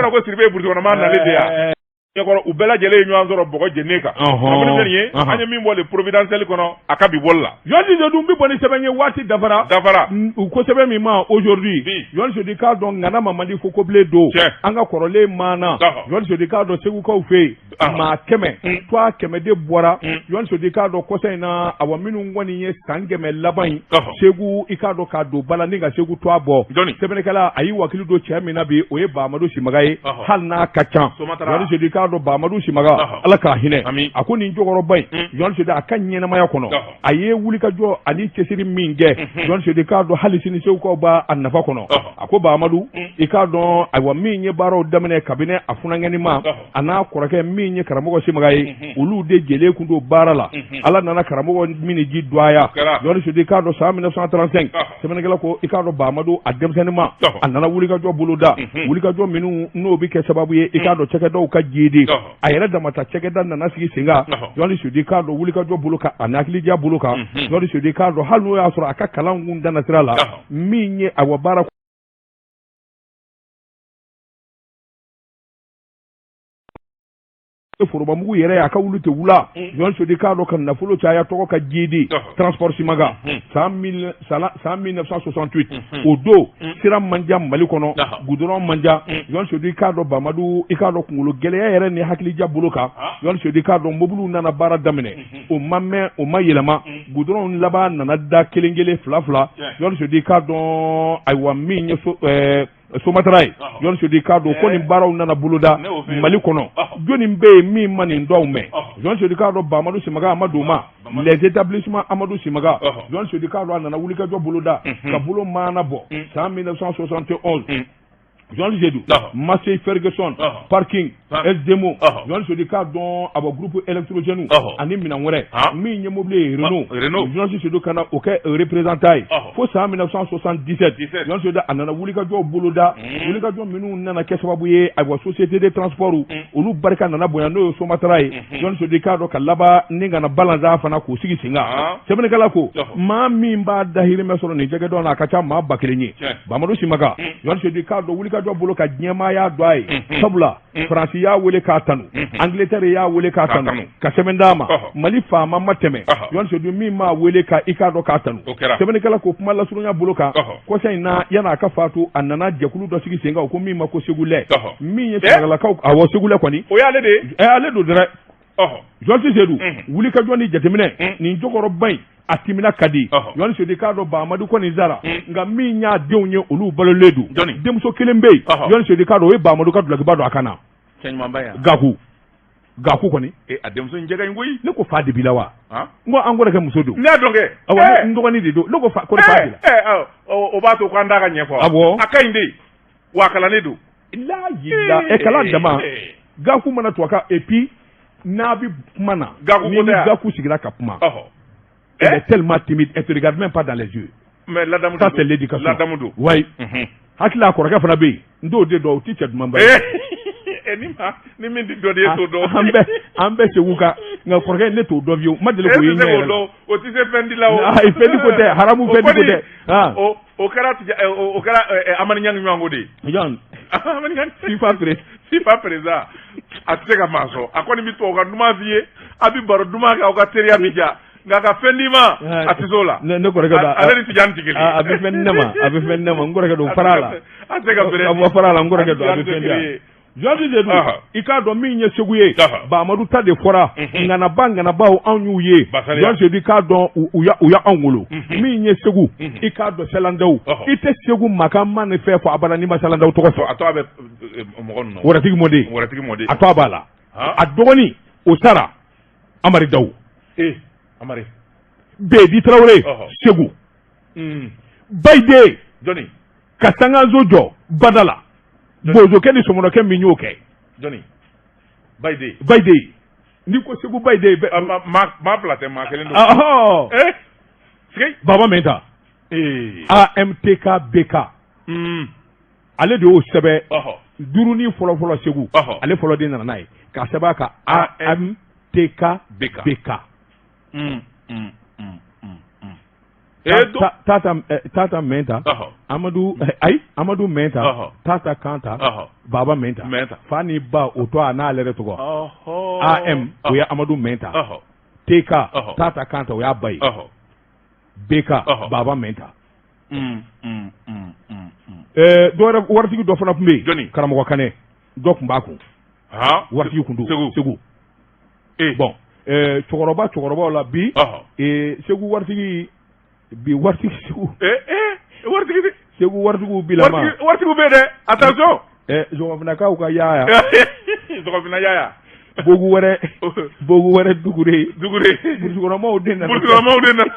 ko Sidibe ye burusi kɔnɔmaa nalen de yan ɲɛkɔrɔ u bɛɛ lajɛlen ye ɲɔgɔn sɔrɔ bɔgɔ jennen kan kunnafoni filɛ nin ye an ye min bɔ le Providentiel kɔnɔ a ka bi bɔli la Jɔsi Sedu n bɛ bɔ ni sɛbɛn ye waati dafara dafara u ko sɛbɛn min ma aujourd'hui Jɔsi Sedu k'a dɔn ŋana ma man di fo kobilen don an ka kɔrɔlen maana Jɔsi Sedu k'a dɔn Segukaw fɛ yen maa 100 tɔgɔ 100 de bɔra Jɔsi Sedu k'a dɔn kɔsa in na awa minnu kɔni ye san 100 laban in Segu i k'a dɔn k'a don ba la ni ka Segu tɔgɔ bɔ sɛbɛnnikɛla a y'i wakili don cɛ min na bi o ye Bamadu Simaga ye hali n'a ka ca Jɔsi Sedu k'a dɔn Bamadu Simaga Ala k'a hinɛ a ko nin cɛkɔrɔba in Jɔsi Sedu a ka ɲɛnamaya kɔnɔ a ye wulikajɔ ani cɛsiri min kɛ Jɔsi Sedu k'a dɔn hali sini Segukaw b'a a nafa kɔnɔ a ko Bamadu i k'a dɔn ayiwa min ye baaraw daminɛ kabini a funankɛnin ma a n'a kɔrɔkɛ min ye karamɔgɔ Simaga ye olu de jɛlen kun don baara la Ala nana karamɔgɔ minniji dɔgɔya Jɔsi Sedu k'a dɔn san 1935 sɛbɛnnikɛla ko i k'a dɔn Bamadu a denmisɛnninma a nana wulikajɔ boloda wulikajɔ minnu n'o bɛ kɛ sababu ye i k'a dɔn cakɛdaw ka jiidi a yɛrɛ damata cakɛda nana sigi sen kan Jɔsi Sedu k'a dɔn wulikajɔ bolo kan a hakilija bolo kan Jɔsi Sedu k'a dɔn hali n'o y'a sɔrɔ a ka kalan kun danna sira la min ye awa baara Forobamugu yɛrɛ a ka wuli tɛ wula Journaliste Seydou k'a dɔn ka nafolo caya tɔgɔ ka jidi transport Simaga san 1968 o don sira man jan Mali kɔnɔ goudron man jan Journaliste Seydou k'a dɔn Bamadu i k'a dɔn kunkolo gɛlɛya yɛrɛ ni hakilija bolo kan Journaliste Seydou k'a dɔn mobiliw nana baara daminɛ o ma mɛn o ma yɛlɛma goudron laban nana da kelen kelen fila fila Journaliste Seydou k'a dɔn ayiwa min ye Somatra ye Journaliste Seydou k'a dɔn ko nin baaraw nana boloda Mali kɔnɔ jɔnni bɛ yen min ma nin dɔw mɛn Journaliste Seydou k'a dɔn Bamadu Simaga a ma don ma les établissements Amadu Simaga Journaliste Seydou k'a dɔn a nana wulikajɔ boloda ka bolo maana bɔ san 1971 Journaliste Seydou Massey Ferguson parking SDMO Journaliste Seydou k'a dɔn a bɔ groupe électrogène ani minɛn wɛrɛ min ye mobili ye Renault Journaliste Seydou ka na o kɛ représentant ye fo san 1977 Journaliste Seydou a nana wulikajɔ boloda wulikajɔ minnu nana kɛ sababu ye ayiwa société de transport olu barika nana bonya n'o ye Somatra ye Journaliste Seydou k'a dɔn ka laban ni ka na balanzan fana k'o sigi sen kan sɛbɛnnikɛla ko maa min b'a dahirimɛ sɔrɔ nin cakɛda na a ka ca maa 1000 ye Bamadu Simaga Journaliste Seydou k'a dɔn wulikajɔ bolo kan diɲɛmaaya dɔn a ye sabula Faransi y'a wele k'a tanu Angleterre y'a wele k'a tanu ka sɛbɛn d'a ma Mali faama ma tɛmɛ Journaliste Seydou min m'a wele ka i k'a dɔn k'a tanu sɛbɛnnikɛla ko kuma lasurunya bolo kan kɔsa in na yan'a ka fatu a nana jɛkulu dɔ sigi sen kan o ko min ma ko Segulɛ min ye Samagalakaw awɔ Segulɛ kɔni o y'ale de ye ale don dɛrɛ Journaliste Seydou wulikajɔ ni jateminɛ nin cɛkɔrɔba in a timina ka di Journaliste Seydou k'a dɔn Bamadu kɔni sara nka min y'a denw ye olu balolen don denmuso kelen bɛ yen Journaliste Seydou k'a dɔn o ye Bamadu ka dulɔkiba don a kan na Gaku Gaku kɔni a denmuso in cɛ ka ɲi koyi ne ko fa de b'i la wa n ko an kɔrɔkɛ muso don ne y'a dɔn kɛ awɔ n dɔgɔnin de don ne ko fa ko fa b'i la o b'a to k'an t'a ka ɲɛfɔ awɔ a ka ɲi de wa a kalannen don la ɛ kalan dama Gaku mana to a ka et puis n'a bɛ kuma na Gaku ni Gaku sigira ka kuma elle est tellement timide elle te regarde même pas dans les yeux mais ladamu ça c'est l'éducation ladamu don oui hakili a kɔrɔkɛ fana bɛ yen n t'o de dɔn o tɛ cɛ dumanba ye ni ma ni min tɛ dɔ di e t'o dɔn an bɛ Segu kan nka kɔrɔkɛ ne t'o dɔn fiyewu n ma deli k'o ye ɲɛ yɛrɛ la o tɛ se fɛn di la o ayi fɛn di ko tɛ haramu fɛn di ko tɛ o kɛra o kɛra Amani Ɲangi ɲɔgɔn de ye jɔn Amani Ɲangi FIFA président FIFA président a tɛ se ka maa sɔn a kɔni bɛ tubabu kan duman f'i ye a bɛ baro duman kɛ aw ka teriya bɛ diya nka ka fɛn d'i ma a tɛ s'o la ne kɔrɔkɛ don ale ni Tijani tɛ kelen a bɛ fɛn di ne ma a bɛ fɛn di ne ma n kɔrɔkɛ don fara la a tɛ se ka bere a bɔ fara la n kɔrɔkɛ don a bɛ fɛn di yan Journaliste Seydou i k'a dɔn min ye Segu ye Bamadu ta de fɔra ŋanaba ŋanabaw anw y'u ye Journaliste Seydou i k'a dɔn u y'anw wolo min ye Segu i k'a dɔn Salandaw i tɛ Segu makan ma ni fɛn fɔ abada n'i ma Salandaw tɔgɔ fɔ a tɔgɔ bɛ mɔgɔ ninnu Waratigi mɔden Waratigi mɔden a tɔgɔ b'a la a dɔgɔnin o sara Amari Daw Amari Bedi Tarawele Segu Bayiden jɔnni ka sankanso jɔ bada la bozokɛ ni sɔmɔnɔkɛ min y'o kɛ jɔnni Bayiden Bayiden n'i ko Segu Bayiden maa fila tɛ maa kelen don Baba Mɛnta AMTK BK ale de y'o sɛbɛn duurunin fɔlɔfɔlɔ Segu ale fɔlɔ de nana n'a ye k'a sɛbɛn a kan AMTK BK Tata Mɛnta Amadu ayi Amadu Mɛnta Tata Kanta Baba Mɛnta fa ni ba o tɔgɔ a n'ale yɛrɛ tɔgɔ AM o ye Amadu Mɛnta TK Tata Kanta o y'a ba ye BK Baba Mɛnta dɔwɛrɛ waritigi dɔ fana tun bɛ yen Karamɔgɔ Kanɛ dɔ tun b'a kun waritigi tun don Segu bon cɛkɔrɔba cɛkɔrɔbaw la bi Segu waritigi bi waritigi Segu waritigi Segu waritigiw bilama waritigiw bɛ dɛ attention Zɔgɔfinakaw ka yaaya Zɔgɔfina yaaya bogu wɛrɛ bogu wɛrɛ dugure dugure burusikɔnɔmaw den nana burusikɔnɔmaw den nana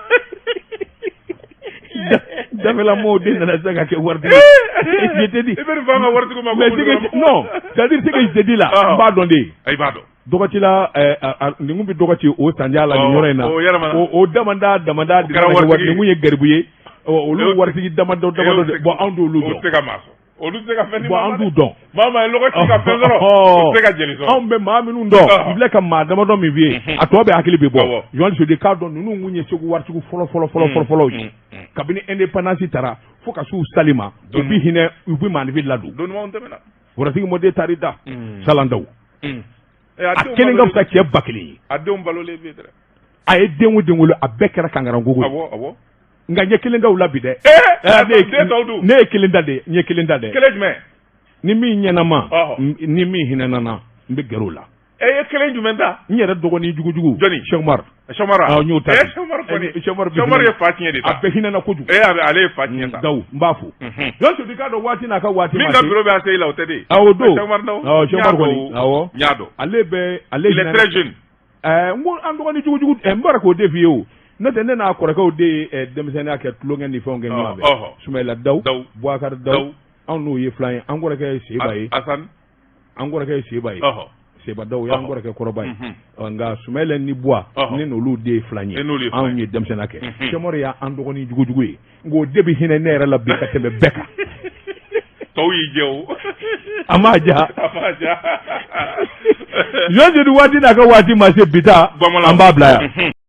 dafɛlamɔgɔw den nana se ka kɛ waritigi ye je te dis i bɛ nin fɔ an ka waritigiw ma mais non c'est à dire ce que je te dis là n b'a dɔn de i b'a dɔn Dɔgɔtila nin kun bɛ dɔgɔ ci o sanja la nin yɔrɔ in na o damada damada de nin kun ye garibu ye olu waritigi damadɔ damadɔ bon anw t'olu dɔn olu tɛ se ka fɛn di bon an t'u dɔn maa maa ye lɔgɔ ci ka fɛn sɔrɔ o tɛ se ka jeli sɔrɔ anw bɛ maa minnu dɔn n filɛ ka maa damadɔ min f'i ye a tɔ bɛɛ hakili bɛ bɔ Journaliste Seydou k'a dɔn ninnu kun ye Segu waritigiw fɔlɔ fɔlɔ fɔlɔ fɔlɔ fɔlɔw ye kabini indépendance tara fo ka s'u sali ma u bɛ hinɛ u bɛ maaninfin ladon don dumanw tɛmɛna waritigi mɔden taar'i da Salandaw A kelen ka fisa cɛ 1000 ye. A denw balolen bɛ dɛ. A ye den o den wolo, a bɛɛ kɛra kankarangogo ye. Awɔ, awɔ. Nka n ye kelen da u la bi dɛ. Den tɔw dun? Ne ye kelen da de, n ye kelen da dɛ. Kelen jumɛn? Ni min ɲɛnama, ni min hinɛna n na, n bɛ gɛrɛ o la. E ye kelen jumɛn ta? N yɛrɛ dɔgɔnin jugujugu. Jɔnni? Cheikh Umar. Cheikh Umar wa? Awɔ, n y'o ta. Cheikh Umar kɔni. Cheikh Umar Cheikh Umar ye fa tiɲɛ de ta. A bɛɛ hinɛna kojugu. Ale ye fa tiɲɛ ta. Dawu, n b'a fo. Jɔn Sodi k'a dɔn waati n'a ka waati ma se. Min ka bureau bɛ ACI la, o tɛ de. Awɔ, o don. Cheikh Umar Dawu. Awɔ, Cheikh Umar kɔni. Awɔ. N y'a dɔn. Ale bɛ ale Il est très jeune. N ko an dɔgɔnin jugujugu, n bɔra k'o de f'i ye o. N'o tɛ ne n'a kɔrɔkɛw de ye denmisɛnninya kɛ, tulonkɛ ni fɛnw kɛ ɲɔgɔn fɛ. Sumayila Dawu, Bubakari Dawu, anw n'o ye filan ye. An kɔrɔkɛ ye Seba ye. Asan. An kɔrɔkɛ ye Seba ye. Seba Dawu y'an kɔrɔkɛ kɔrɔba ye. Nka Sumayila ni Buwa, ne n'olu de ye filan ye. Anw ye denmisɛnninya kɛ. Cheikh Umaru y'an dɔgɔnin jugujugu ye. Nka o de bɛ hinɛ ne yɛrɛ la bi ka tɛmɛ bɛɛ kan. Tɔw y'i jɛ o. A m'a diya. A m'a diya. Jɔn Sedu waati n'a ka waati ma se bi ta, an b'a bila yan.